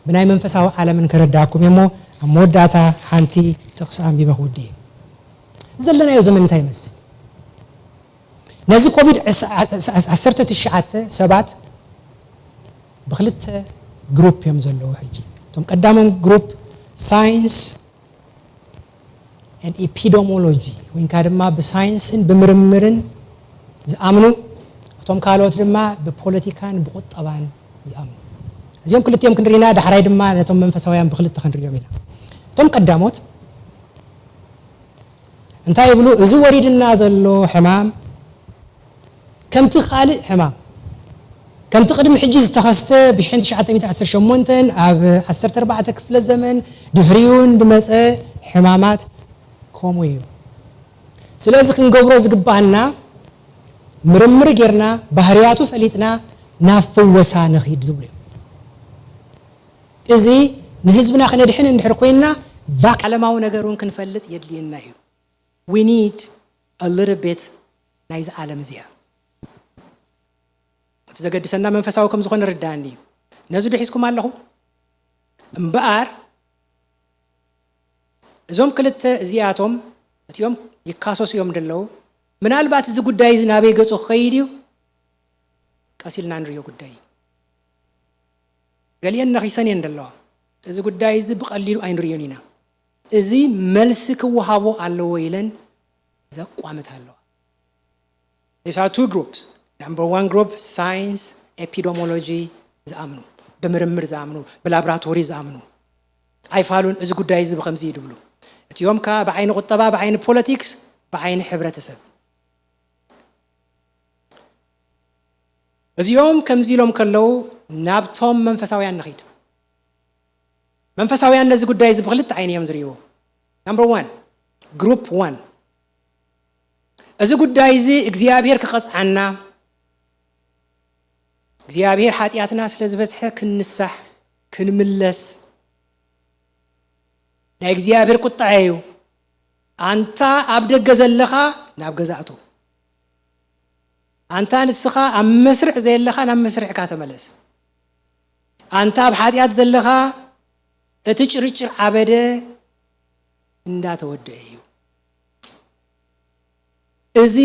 ብናይ መንፈሳዊ ዓለምን ከረዳእኩም እየ እሞ፣ ኣብ መወዳእታ ሓንቲ ጥቕሲ ኣንቢበ ክውድእ እየ። እዚ ዘለናዮ ዘመን እንታይ ይመስል? ነዚ ኮቪድ ዓሰርተ ትሽዓተ ሰባት ብክልተ ግሩፕ እዮም ዘለዉ። ሕጂ እቶም ቀዳሞም ግሩፕ ሳይንስ and epidemiology፣ ወይንካ ድማ ብሳይንስን ብምርምርን ዝኣምኑ፣ እቶም ካልኦት ድማ ብፖለቲካን ብቁጠባን ዝኣምኑ። እዚኦም ክልቲኦም ክንርኢና፣ ዳሕራይ ድማ ነቶም መንፈሳውያን ብክልተ ክንርእዮም ኢና። እቶም ቀዳሞት እንታይ ይብሉ? እዚ ወሪድና ዘሎ ሕማም ከምቲ ካልእ ሕማም፣ ከምቲ ቅድሚ ሕጂ ዝተኸስተ ብ ሽሕን ትሽዓተ ሚእትን ዓሰርተ ሸሞንተን ኣብ ዓሰርተ ኣርባዕተ ክፍለ ዘመን ድሕሪኡ እውን ዝመጸ ሕማማት ከምኡ እዩ። ስለዚ ክንገብሮ ዝግባኣና ምርምር ጌርና ባህርያቱ ፈሊጥና ናብ ፍወሳ ንኺድ ዝብሉ እዮም። እዚ ንህዝብና ክነድሕን እንድሕር ኮይንና ባክ ዓለማዊ ነገር እውን ክንፈልጥ የድልየና እዩ። We need a little bit ናይዚ ዓለም እዚኣ። እቲ ዘገድሰና መንፈሳዊ ከም ዝኾነ ርዳእኒ እዩ። ነዚ ዶ ሒዝኩም ኣለኹም? እምበኣር እዞም ክልተ እዚኣቶም እቲኦም ይካሰሱ እዮም ዘለዉ። ምናልባት እዚ ጉዳይ እዚ ናበይ ገጹ ክኸይድ እዩ? ቀስ ኢልና ንሪኦ ጉዳይ እዩ። ገሊአን ነኺሰን እየን ዘለዋ። እዚ ጉዳይ እዚ ብቐሊሉ ኣይንርእዮን ኢና። እዚ መልሲ ክወሃቦ ኣለዎ ኢለን ዘቋምት ኣለዋ። These are two groups. Number one group, science, epidemiology ዝኣምኑ፣ ብምርምር ዝኣምኑ፣ ብላብራቶሪ ዝኣምኑ ኣይፋሉን። እዚ ጉዳይ እዚ ብኸምዚ እዩ ድብሉ። እቲኦም ከኣ ብዓይኒ ቁጠባ፣ ብዓይኒ ፖለቲክስ፣ ብዓይኒ ሕብረተሰብ። እዚኦም ከምዚ ኢሎም ከለዉ ናብቶም መንፈሳውያን ንኺድ። መንፈሳውያን ነዚ ጉዳይ እዚ ብኽልተ ዓይኒ እዮም ዝርእይዎ። Number one, group one፣ እዚ ጉዳይ እዚ እግዚኣብሔር ክቐጽዓና፣ እግዚኣብሔር ሓጢኣትና ስለ ዝበዝሐ ክንንሳሕ፣ ክንምለስ፣ ናይ እግዚኣብሔር ቁጥዐ እዩ። ኣንታ ኣብ ደገ ዘለኻ ናብ ገዛእቱ፣ ኣንታ ንስኻ ኣብ መስርዕ ዘየለኻ ናብ መስርዕካ ተመለስ። ኣንታ ኣብ ሓጢኣት ዘለኻ እቲ ጭርጭር ዓበደ እንዳተወደአ እዩ። እዚ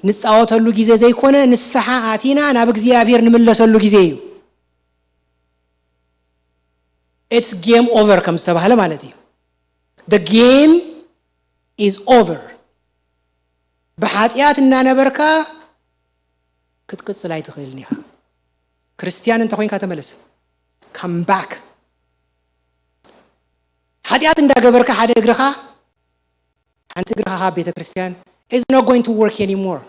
ንጻወተሉ ግዜ ዘይኮነ ንስሓ ኣቲና ናብ እግዚኣብሔር ንምለሰሉ ግዜ እዩ። It's game over ከም ዝተባህለ ማለት እዩ። The game is over። ብሓጢኣት እናነበርካ ክትቅጽል ኣይትኽእልን ኢኻ። ክርስትያን እንተኾይንካ ተመለስ። Come back። ሓጢኣት እንዳገበርካ ሓደ እግርኻ፣ ሓንቲ እግርኻ ካብ ቤተ ክርስትያን is not going to work anymore።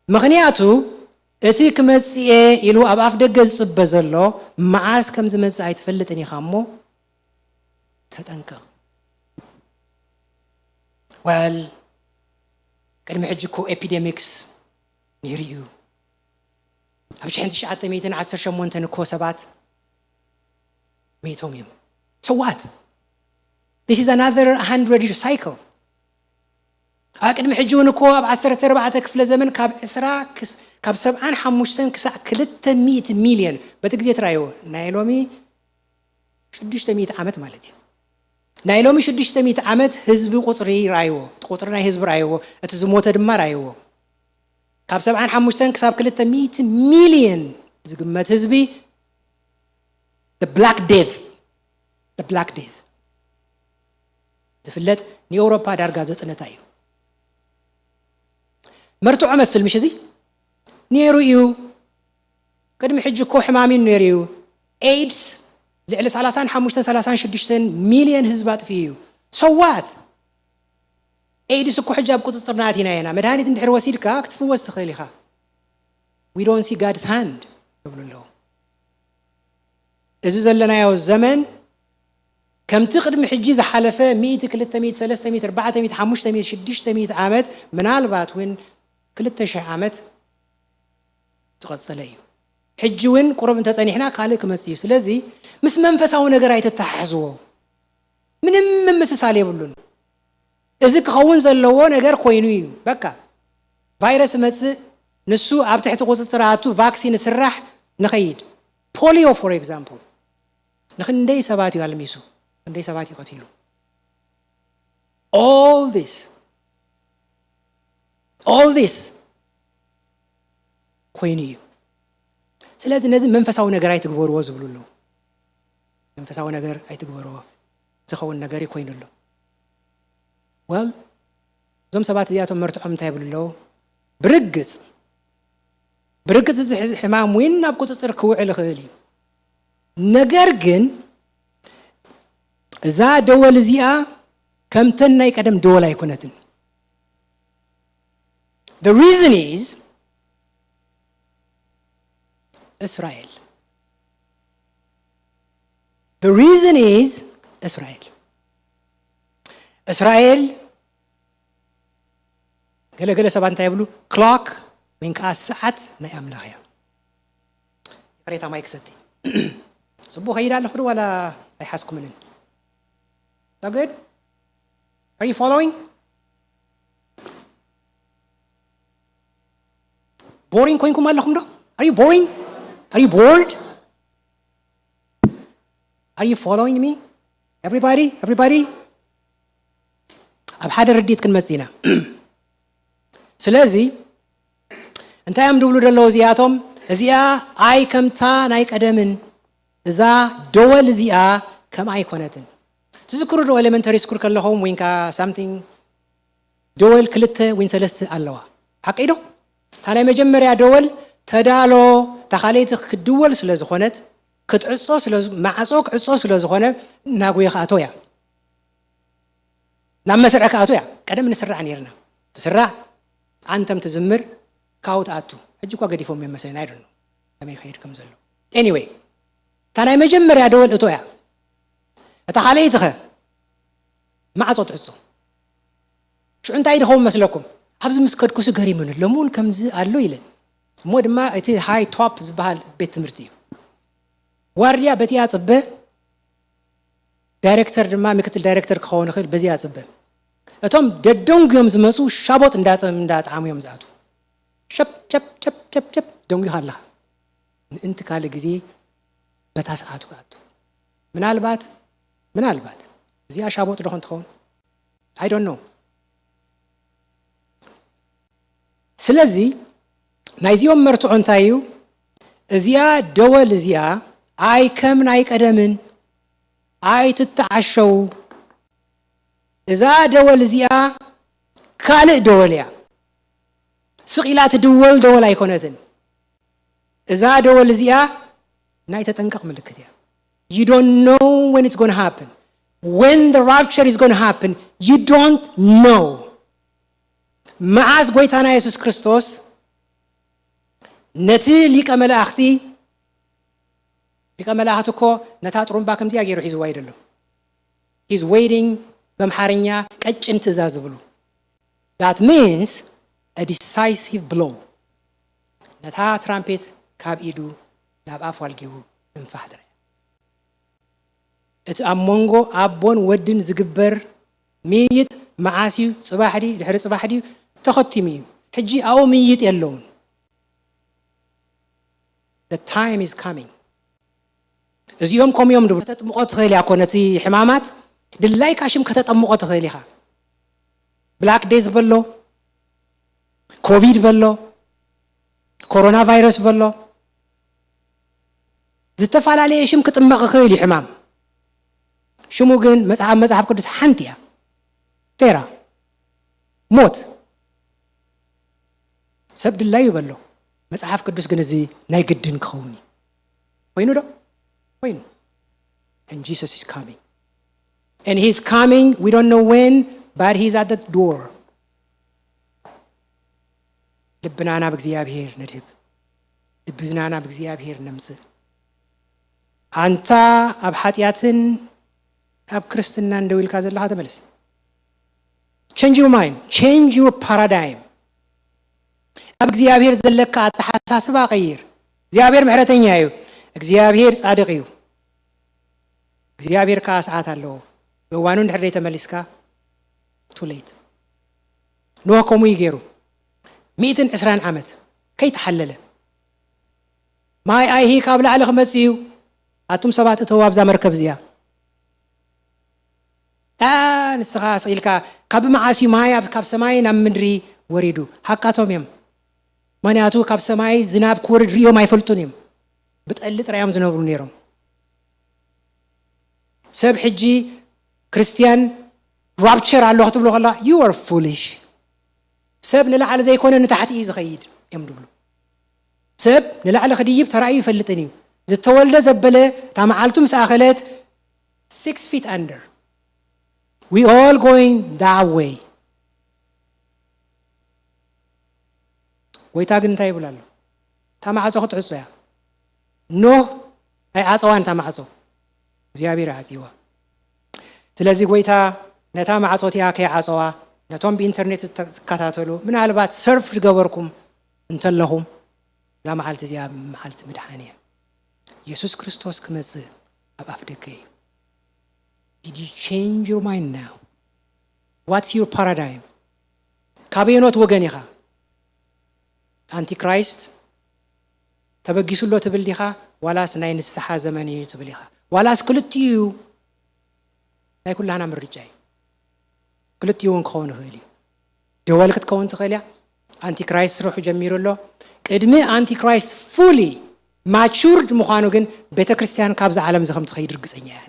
ምኽንያቱ እቲ ክመጽእ እየ ኢሉ ኣብ ኣፍ ደገ ዝጽበ ዘሎ መዓስ ከም ዝመጽእ ኣይትፈልጥን ኢኻ እሞ ተጠንቀቕ። Well፣ ቅድሚ ሕጂ እኮ ኤፒደሚክስ ነይሩ እዩ። ኣብ ሽሕን ትሽዓተ ሚእትን ዓሰርተ ሸሞንተን እኮ ሰባት ሚቶም እዮም። So what? This is another hundred year cycle። ኣብ ቅድሚ ሕጂ እውን እኮ ኣብ ዓሰርተ ኣርባዕተ ክፍለ ዘመን ካብ ዕስራ ክስ-፣ ካብ ሰብዓን ሓሙሽተን ክሳዕ ክልተ ሚእቲ ሚልዮን፣ በቲ ግዜ ትራእይዎ፣ ናይ ሎሚ ሽዱሽተ ሚእቲ ዓመት ማለት እዩ። ናይ ሎሚ ሽዱሽተ ሚእቲ ዓመት ህዝቢ ቁጽሪ ራእይዎ፣ እቲ ቁጽሪ ናይ ህዝቢ ራእይዎ፣ እቲ ዝሞተ ድማ ራእይዎ። ካብ ሰብዓን ሓሙሽተን ክሳብ ክልተ ሚእቲ ሚልዮን ዝግመት ህዝቢ፣ the black death፣ the black death ዝፍለጥ ንኤውሮፓ ዳርጋ ዘጽነታ እዩ። መርትዖ መስል ምሽ እዚ ነይሩ እዩ። ቅድሚ ሕጂ እኮ ሕማም እዩ ነይሩ እዩ። ኤድስ ልዕሊ ሰላሳን ሓሙሽተን ሰላሳን ሽዱሽተን ሚልዮን ህዝቢ ኣጥፊኡ እዩ። So what? ኤድስ እኮ ሕጂ ኣብ ቁጽጽርና ኣቲና ኢና። መድሃኒት እንድሕር ወሲድካ ክትፍወስ ትኽእል ኢኻ። We don't see God's hand ይብሉ ኣለዉ። እዚ ዘለናዮ ዘመን ከምቲ ቅድሚ ሕጂ ዝሓለፈ ሚእቲ፣ ክልተ ሚእቲ፣ ሰለስተ ሚእቲ፣ ኣርባዕተ ሚእቲ፣ ሓሙሽተ ሚእቲ፣ ሽዱሽተ ሚእቲ ዓመት፣ ምናልባት እውን ክልተ ሽሕ ዓመት ዝቐጸለ እዩ። ሕጂ እውን ቁሩብ እንተጸኒሕና ካልእ ክመጽእ እዩ። ስለዚ ምስ መንፈሳዊ ነገር ኣይተተሓሕዝዎ። ምንም ምምስሳል የብሉን። እዚ ክኸውን ዘለዎ ነገር ኮይኑ እዩ። በቃ ቫይረስ ይመጽእ፣ ንሱ ኣብ ትሕቲ ቁጽጽር ኣቱ፣ ቫክሲን ይስራሕ፣ ንኸይድ። ፖሊዮ for example ንኽንደይ ሰባት እዩ ኣልሚሱ፣ ክንደይ ሰባት እዩ ቀቲሉ። All this, all this ኮይኑ እዩ። ስለዚ ነዚ መንፈሳዊ ነገር ኣይትግበርዎ ዝብሉ ኣለዉ። መንፈሳዊ ነገር ኣይትግበርዎ፣ ዝኸውን ነገር እዩ ኮይኑ ኣሎ። Well፣ እዞም ሰባት እዚኣቶም መርትዖም እንታይ ይብሉ ኣለዉ? ብርግጽ፣ ብርግጽ እዚ ሕዚ ሕማም እውን ናብ ቁጽጽር ክውዕል ይኽእል እዩ። ነገር ግን እዛ ደወል እዚኣ ከምተን ናይ ቀደም ደወል ኣይኮነትን። The reason is እስራኤል። The reason is እስራኤል። እስራኤል ገለ ገለ ሰባት እንታይ ይብሉ? ክሎክ ወይ ከዓ ሰዓት ናይ ኣምላኽ እያ። ይቕሬታ ማይ ክሰቲ። ጽቡቕ ከይድ ኣለኹ ዶ ዋላ ኣይሓዝኩምንን? Is that good? Are you following? ቦሪንግ ኮይንኩም ኣለኹም ዶ? Are you boring? Are you bored? Are you following me? Everybody? Everybody? ኣብ ሓደ ርድኢት ክንመጽእ ኢና። ስለዚ እንታይ እዮም ዝብሉ ዘለዉ እዚኣቶም? እዚኣ ኣይ ከምታ ናይ ቀደምን፣ እዛ ደወል እዚኣ ከም ኣይኮነትን። ትዝክሩ ዶ ኤሌመንተሪ ስኩል ከለኹም ወይንካ ሳምቲንግ ደወል ክልተ ወይን ሰለስተ ኣለዋ? ሓቂ ዶ? እታ ናይ መጀመርያ ደወል ተዳሎ፣ እታ ካልኣይቲ ክትድወል ስለ ዝኾነት፣ ክትዕጾ ስለ ዝ-፣ ማዕጾ ክዕጾ ስለ ዝኾነ፣ እናጎየ ክኣቶ እያ። ናብ መስርዕ ክኣቱ እያ። ቀደም ንስራዕ ነይርና። ትስራዕ፣ ኣንተም ትዝምር፣ ካብኡ ትኣቱ። ሕጂ እኳ ገዲፎም እዮም መሰለኒ፣ I don't know ከመይ ይኸይድ ከም ዘሎ። ኤኒወይ፣ እታ ናይ መጀመርያ ደወል እቶ እያ። እታ ካልኣይቲ ኸ ማዕጾ ትዕጾ። ሽዑ እንታይ ድኸውን መስለኩም? ኣብዚ ምስ ከድኩሲ ገሪሙኒ፣ ሎሚ እውን ከምዚ ኣሎ ኢለ። እሞ ድማ እቲ ሃይ ቶፕ ዝበሃል ቤት ትምህርቲ እዩ። ዋርድያ በቲኣ ጽበ፣ ዳይሬክተር ድማ ምክትል ዳይሬክተር ክኸውን ይኽእል፣ በዚኣ ጽበ። እቶም ደደንጉዮም ዝመጹ ሻቦጥ እንዳጸ-፣ እንዳጠዓሙ እዮም ዝኣትዉ። ሸፕ፣ ሸፕ፣ ሸፕ፣ ሸፕ፣ ሸፕ፣ ደንጉኻ ኣለኻ። ምእንቲ ካልእ ግዜ በታ ሰዓቱ ክኣቱ። ምናልባት፣ ምናልባት እዚኣ ሻቦጥ ዶ ኾን ትኸውን? I don't know። ስለዚ ናይዚኦም መርትዖ እንታይ እዩ? እዚኣ ደወል እዚኣ ኣይ ከም ናይ ቀደምን ኣይትተዓሸዉ። እዛ ደወል እዚኣ ካልእ ደወል እያ። ስቕ ኢላ ትድወል ደወል ኣይኮነትን። እዛ ደወል እዚኣ ናይ ተጠንቀቕ ምልክት እያ። You don't know when it's gonna happen. When the rapture is gonna happen, you don't know. መዓስ ጎይታና የሱስ ክርስቶስ ነቲ ሊቀ መላእኽቲ፣ ሊቀ መላእኽቲ እኮ ነታ ጥሩምባ ከምዚኣ ገይሩ ሒዝዋ እዩ ዘሎ። He's waiting፣ በምሓርኛ ቀጭን ትእዛዝ ዝብሉ። That means a decisive blow። ነታ ትራምፔት ካብ ኢዱ ናብ ኣፉ ኣልጊቡ ምንፋሕ ጥራይ። እቲ ኣብ መንጎ ኣቦን ወድን ዝግበር ምይይጥ መዓስ እዩ? ጽባሕ ድዩ? ድሕሪ ጽባሕ ድዩ? ተኸቲሙ እዩ። ሕጂ ኣብኡ ምይይጥ የለውን። The time is coming። እዚኦም ከምኡ እዮም ድብሉ። ከተጥምቖ ትኽእል እያ እኮ ነቲ ሕማማት፣ ድላይካ ሽም ከተጠምቖ ትኽእል ኢኻ። ብላክ ዴዝ በሎ፣ ኮቪድ በሎ፣ ኮሮና ቫይረስ በሎ፣ ዝተፈላለየ ሽም ክጥመቕ ይኽእል እዩ ሕማም። ሽሙ ግን መጽሓፍ፣ መጽሓፍ ቅዱስ ሓንቲ እያ። ፌራ፣ ሞት። ሰብ ድላዩ በሎ። መጽሓፍ ቅዱስ ግን እዚ ናይ ግድን ክኸውን እዩ። ኮይኑ ዶ? ኮይኑ። And Jesus is coming. And he's coming, we don't know when, but he's at the door. ልብና ናብ እግዚኣብሔር ነድህብ። ልብና ናብ እግዚኣብሔር ነምጽእ። ኣንታ ኣብ ሓጢኣትን ኣብ ክርስትናን ደው ኢልካ ዘለኻ ተመለስ። Change your mind, change your paradigm። ኣብ እግዚኣብሔር ዘለካ ኣተሓሳስባ ቀይር። እግዚኣብሔር ምሕረተኛ እዩ። እግዚኣብሔር ጻድቕ እዩ። እግዚኣብሔር ከኣ ሰዓት ኣለዎ። ብእዋኑ እንድሕር ዘይተመሊስካ፣ too late። ኖህ ከምኡ እዩ ገይሩ። ሚእትን ዕስራን ዓመት ከይተሓለለ። ማይ ኣይሂ ካብ ላዕሊ ክመጽእ እዩ። ኣቱም ሰባት እተው ኣብዛ መርከብ እዚኣ። ኣ፣ ንስኻ ስቕ ኢልካ፣ ካብ መዓስ እዩ ማይ ኣብ፣ ካብ ሰማይ ናብ ምድሪ ወሪዱ? ሓቃቶም እዮም። ምኽንያቱ ካብ ሰማይ ዝናብ ክወርድ ርእዮም ኣይፈልጡን እዮም። ብጠሊ ጥራይ እዮም ዝነብሩ ነይሮም። ሰብ ሕጂ ክርስትያን ራፕቸር ኣሎ ክትብሎ ከላ፣ you are foolish። ሰብ ንላዕሊ ዘይኮነ ንታሕቲ እዩ ዝኸይድ እዮም ዝብሉ። ሰብ ንላዕሊ ክድይብ ተራእዩ ይፈልጥን እዩ። ዝተወልደ ዘበለ እታ መዓልቱ ምስ ኣኸለት፣ six feet under። We all going that way። ጎይታ ግን እንታይ ይብል ኣሎ? እታ ማዕጾ ክትዕጾ እያ። ኖህ ኣይዓጸዋን እታ ማዕጾ፣ እግዚኣብሔር ይዓጽይዋ። ስለዚ ጎይታ ነታ ማዕጾ እቲኣ ከይዓጸዋ፣ ነቶም ብኢንተርኔት ዝተ-፣ ዝከታተሉ፣ ምናልባት ሰርፍ ዝገበርኩም እንተለኹም፣ እዛ መዓልቲ እዚኣ መዓልቲ ምድሓን እያ። የሱስ ክርስቶስ ክመጽእ ኣብ ኣፍ ደገ እዩ። Did you change your mind now? What's your paradigm? ካበየኖት ወገን ኢኻ? ኣንቲክራይስት ተበጊሱ ኣሎ ትብል ዲኻ? ዋላስ ናይ ንስሓ ዘመን እዩ ትብል ኢኻ? ዋላስ ክልቲኡ እዩ? ናይ ኩላህና ምርጫ እዩ። ክልቲኡ እውን ክኸውን ይኽእል እዩ። ደወል ክትከውን ትኽእል እያ። ኣንቲክራይስት ስርሑ ጀሚሩ ኣሎ። ቅድሚ ኣንቲክራይስት ፉሊ ማቹርድ ምዃኑ ግን ቤተ ክርስቲያን ካብዛ ዓለም እዚ ከም ትኸይድ ርግፀኛ እያ።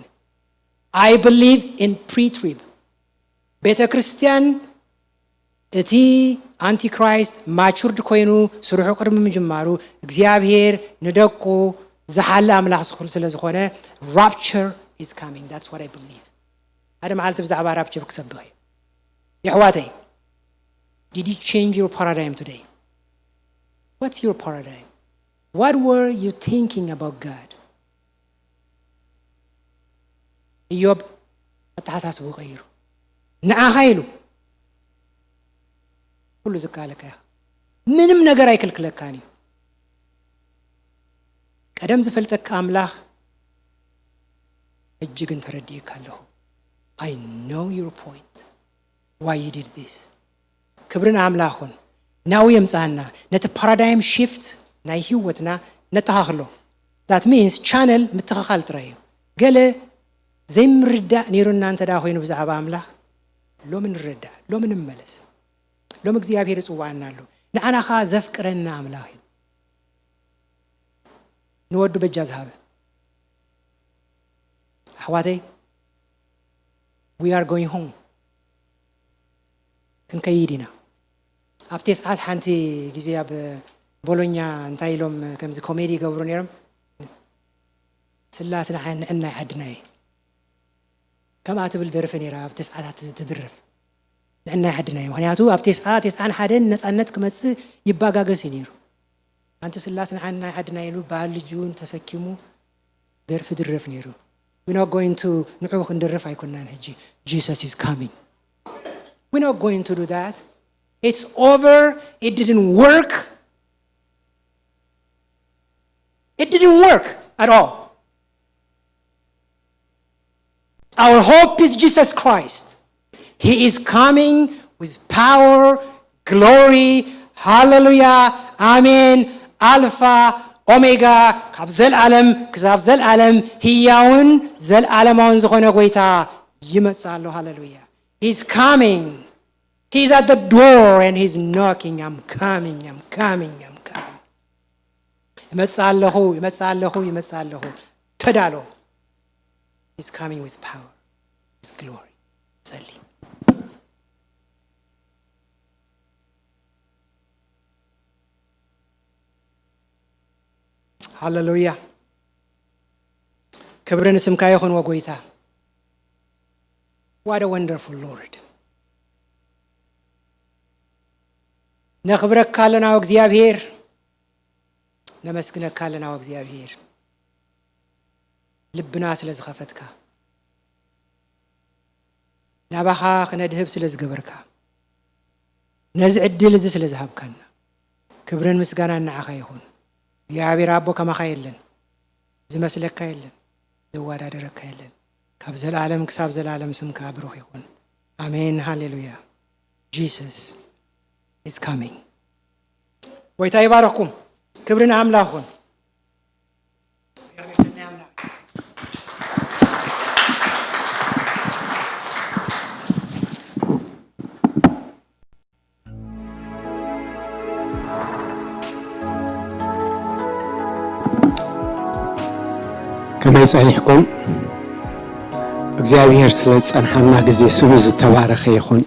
I believe in pre-trib። ቤተ ክርስቲያን እቲ ኣንቲክራይስት ማቹርድ ኮይኑ ስርሑ ቅድሚ ምጅማሩ እግዚኣብሔር ንደቁ ዝሓለ ኣምላኽ ስለ ዝኾነ rapture is coming. That's what I believe። ሓደ መዓልቲ ብዛዕባ ራፕቸር ክሰብኽ እየ። የሕዋተይ, did you change your paradigm today? What's your paradigm? What were you thinking about God? ኢዮብ ኣተሓሳስቡ ቀይሩ። ንዓኻ ኢሉ ኩሉ ዝከኣለካ ኢኻ። ምንም ነገር ኣይክልክለካን እዩ። ቀደም ዝፈልጠካ ኣምላኽ ሕጂ ግን ተረዲእካ ኣለኹ። I know your point. Why you did this? ክብሪ ንኣምላኽ ይኹን። ናብኡ የምጽኣና። ነቲ ፓራዳይም ሺፍት ናይ ህይወትና ነተኻኽሎ። That means ቻነል ምትኽኻል ጥራይ እዩ። ገለ ዘይምርዳእ ነይሩና እንተ ደኣ ኮይኑ ብዛዕባ ኣምላኽ፣ ሎሚ ንረዳእ፣ ሎሚ ንመለስ። ሎሚ እግዚኣብሔር ይጽውዓና ኣሎ። ንዓና ኸኣ ዘፍቅረና ኣምላኽ እዩ። ንወዱ በጃ ዝሃበ። ኣሕዋተይ፣ we are going home። ክንከይድ ኢና። ኣብ ቴስዓስ ሓንቲ ግዜ ኣብ ቦሎኛ እንታይ ኢሎም ከምዚ ኮሜዲ ይገብሩ ነይሮም። ስላስ ንዓ-፣ ንዕናይ ዓድናይ ከምኣ ትብል ደርፊ ነይራ ኣብ ቴስዓታት ትድረፍ። ንዕናይ ዓድናይ። ምኽንያቱ ኣብ ቴስዓ፣ ቴስዓን ሓደን ነጻነት ክመጽእ ይባጋገስ እዩ ነይሩ። ኣንቲ ስላስ ንዓናይ ዓድናይ ኢሉ ባህሊ ጅውን ተሰኪሙ ደርፊ ድረፍ ነይሩ። We not going to ንዑ ክንደርፍ ኣይኮናን ሕጂ። Jesus is coming። We not going to do that. It's over. It didn't work. It didn't work at all. Our hope is Jesus Christ. He is coming with power, glory. Hallelujah. Amen. ኣልፋ ኦሜጋ፣ ካብ ዘልኣለም ክሳብ ዘልኣለም ህያውን ዘልኣለማውን ዝኾነ ጎይታ ይመጽእ ኣሎ። ሃሌሉያ። He's coming. He's at the door and he's knocking. I'm coming, I'm coming, I'm coming. ይመጽእ ኣለኹ፣ ይመጽእ ኣለኹ፣ ይመጽእ ኣለኹ። ተዳሎ። He's coming with power, with glory. ጸሊ። ሃሌሉያ። ክብሪ ንስምካ ይኹን ወጎይታ። What a wonderful Lord። ነኽብረካ ኣለና ወእግዚኣብሔር፣ ነመስግነካ ኣለና ወእግዚኣብሔር፣ ልብና ስለ ዝኸፈትካ፣ ናባኻ ክነድህብ ስለ ዝገበርካ፣ ነዚ ዕድል እዚ ስለ ዝሃብካና፣ ክብርን ምስጋናን ንዓኻ ይኹን። እግዚኣብሔር ኣቦ፣ ከማኻ የለን፣ ዝመስለካ የለን፣ ዘወዳደረካ የለን። ካብ ዘላለም ክሳብ ዘላለም ስምካ ብሩኽ ይኹን። ኣሜን፣ ሃሌሉያ። Jesus is coming። ጎይታ ይባረኽኩም። ክብሪ ንኣምላኽ ይኹን። ከመይ ጸኒሕኩም? እግዚኣብሔር ስለ ዝጸንሓና ግዜ ስሙ ዝተባረኸ ይኹን።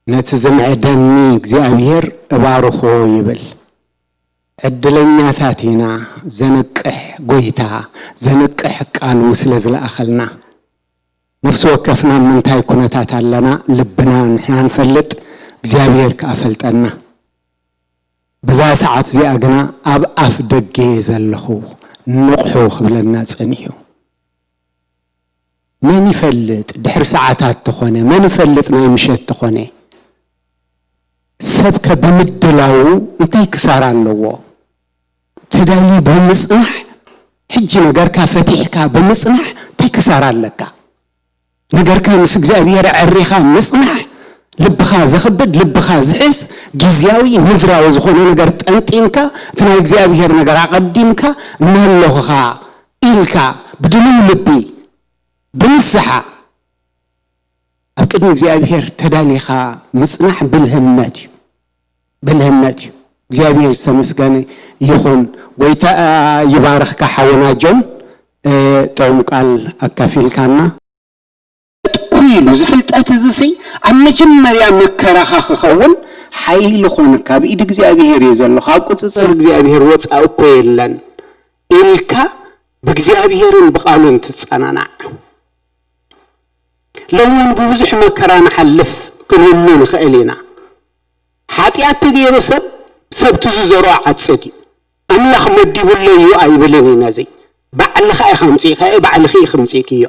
ነቲ ዝምዕደኒ እግዚኣብሔር እባርኽዎ ይብል። ዕድለኛታት ኢና። ዘንቅሕ ጎይታ፣ ዘንቅሕ ቃሉ ስለ ዝለኣኸልና። ነፍሲ ወከፍና ኣብ ምንታይ ኩነታት ኣለና፣ ልብና ንሕና ንፈልጥ፣ እግዚኣብሔር ከኣ ፈልጠና። በዛ ሰዓት እዚኣ ግና ኣብ ኣፍ ደገ ዘለኹ ንቕሑ ክብለና ጸኒሑ። መን ይፈልጥ ድሕሪ ሰዓታት ተኾነ፣ መን ይፈልጥ ናይ ምሸት ተኾነ። ሰብከ ብምድላዉ እንታይ ክሳራ ኣለዎ? ተዳልዩ ብምጽናሕ፣ ሕጂ ነገርካ ፈቲሕካ ብምጽናሕ እንታይ ክሳራ ኣለካ? ነገርካ ምስ እግዚኣብሔር ኣዕሪኻ ምጽናሕ፣ ልብኻ ዘኽብድ፣ ልብኻ ዝሕዝ፣ ግዝያዊ ምድራዊ ዝኾነ ነገር ጠንጢንካ፣ እቲ ናይ እግዚኣብሔር ነገር ኣቐዲምካ፣ እናለኹኻ ኢልካ ብድልው ልቢ፣ ብንስሓ፣ ኣብ ቅድሚ እግዚኣብሔር ተዳሊኻ ምጽናሕ ብልህነት እዩ። ብልህነት እዩ። እግዚኣብሔር ዝተመስገነ ይኹን። ጎይታ ይባርኽካ ሓወና ጆን፣ እ፣ ጥዑም ቃል ኣካፊልካና። ኩሉ እዚ ፍልጠት እዚ ሲ ኣብ መጀመርያ መከራኻ ክኸውን ሓይሊ ኾነካ፣ ኣብ ኢድ እግዚኣብሔር እዩ ዘሎ፣ ካብ ቁጽጽር እግዚኣብሔር ወጻኢ እኮ የለን ኢልካ ብእግዚኣብሔርን ብቓሉን ትጸናናዕ። ሎሚ እውን ብብዙሕ መከራ ንሓልፍ ክንህሉ ንኽእል ኢና። ሓጢኣት ተገይሩ ሰብ፣ ሰብ እቲ ዝዘርኦ ዓጽድ እዩ። ኣምላኽ መዲቡለይ እዩ ኣይብልን እዩ ነዚ። ባዕልኻ ኢኻ ኣምጺእካዮ፣ ባዕልኺ ኢኺ ኣምጺእክዮ።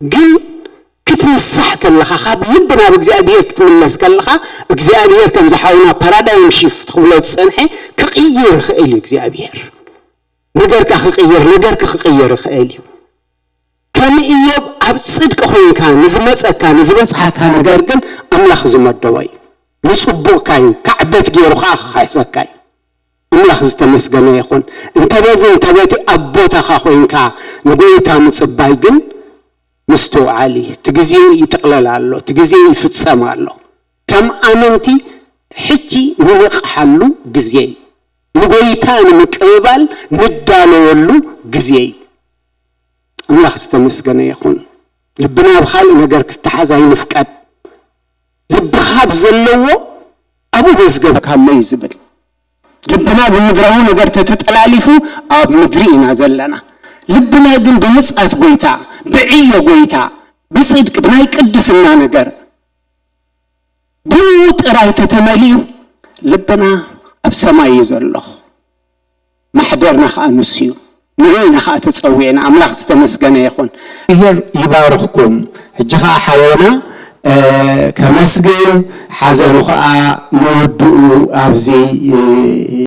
ግን ክትንሳሕ ከለኻ፣ ካብ ልቢ ናብ እግዚኣብሔር ክትምለስ ከለኻ፣ እግዚኣብሔር ከምዚ ሓውና ፓራዳይም ሺፍት ክብሎ ዝጸንሐ ክቕይር ይኽእል እዩ እግዚኣብሔር። ነገርካ ክቕይር፣ ነገርካ ክቕይር ይኽእል እዩ። ከም ኢዮብ ኣብ ጽድቂ ኮይንካ ንዝመጸካ፣ ንዝበጽሓካ ነገር ግን ኣምላኽ ዝመደቦ እዩ። ንጽቡቕካ እዩ፣ ካዕበት ገይሩ ኸኣ ክኽሕሰካ እዩ። ኣምላኽ ዝተመስገነ ይኹን። እንተ በዚ እንተ በቲ ኣብ ቦታኻ ኮይንካ ንጎይታ ምጽባይ ግን ምስትውዓል እዩ። እቲ ግዜ ይጥቕለል ኣሎ፣ እቲ ግዜ ይፍጸም ኣሎ። ከም ኣመንቲ ሕጂ ንነቕሓሉ ግዜ እዩ። ንጎይታ ንምቅብባል ንዳለወሉ ግዜ እዩ። ኣምላኽ ዝተመስገነ ይኹን። ልብና ኣብ ካልእ ነገር ክተሓዝ ኣይንፍቀድ። ልብኻ ኣብ ዘለዎ ኣብኡ መዝገብካ ኣሎ እዩ ዝብል። ልብና ብምድራዊ ነገር ተተጠላሊፉ ኣብ ምድሪ ኢና ዘለና። ልብና ግን ብምጽኣት ጎይታ፣ ብዕዮ ጎይታ፣ ብጽድቂ፣ ብናይ ቅድስና ነገር፣ ብኡ ጥራይ ተተመሊኡ ልብና ኣብ ሰማይ እዩ ዘሎ። ማሕደርና ኸኣ ንሱ እዩ። ንዑ ኢና ኸኣ ተጸዊዕና። ኣምላኽ ዝተመስገነ ይኹን። እግዚኣብሔር ይባርኽኩም። ሕጂ ኸኣ ሓወና፣ እ፣ ከመስግን፣ ሓዘኑ ኸኣ መወድኡ ኣብዚ፣ እ፣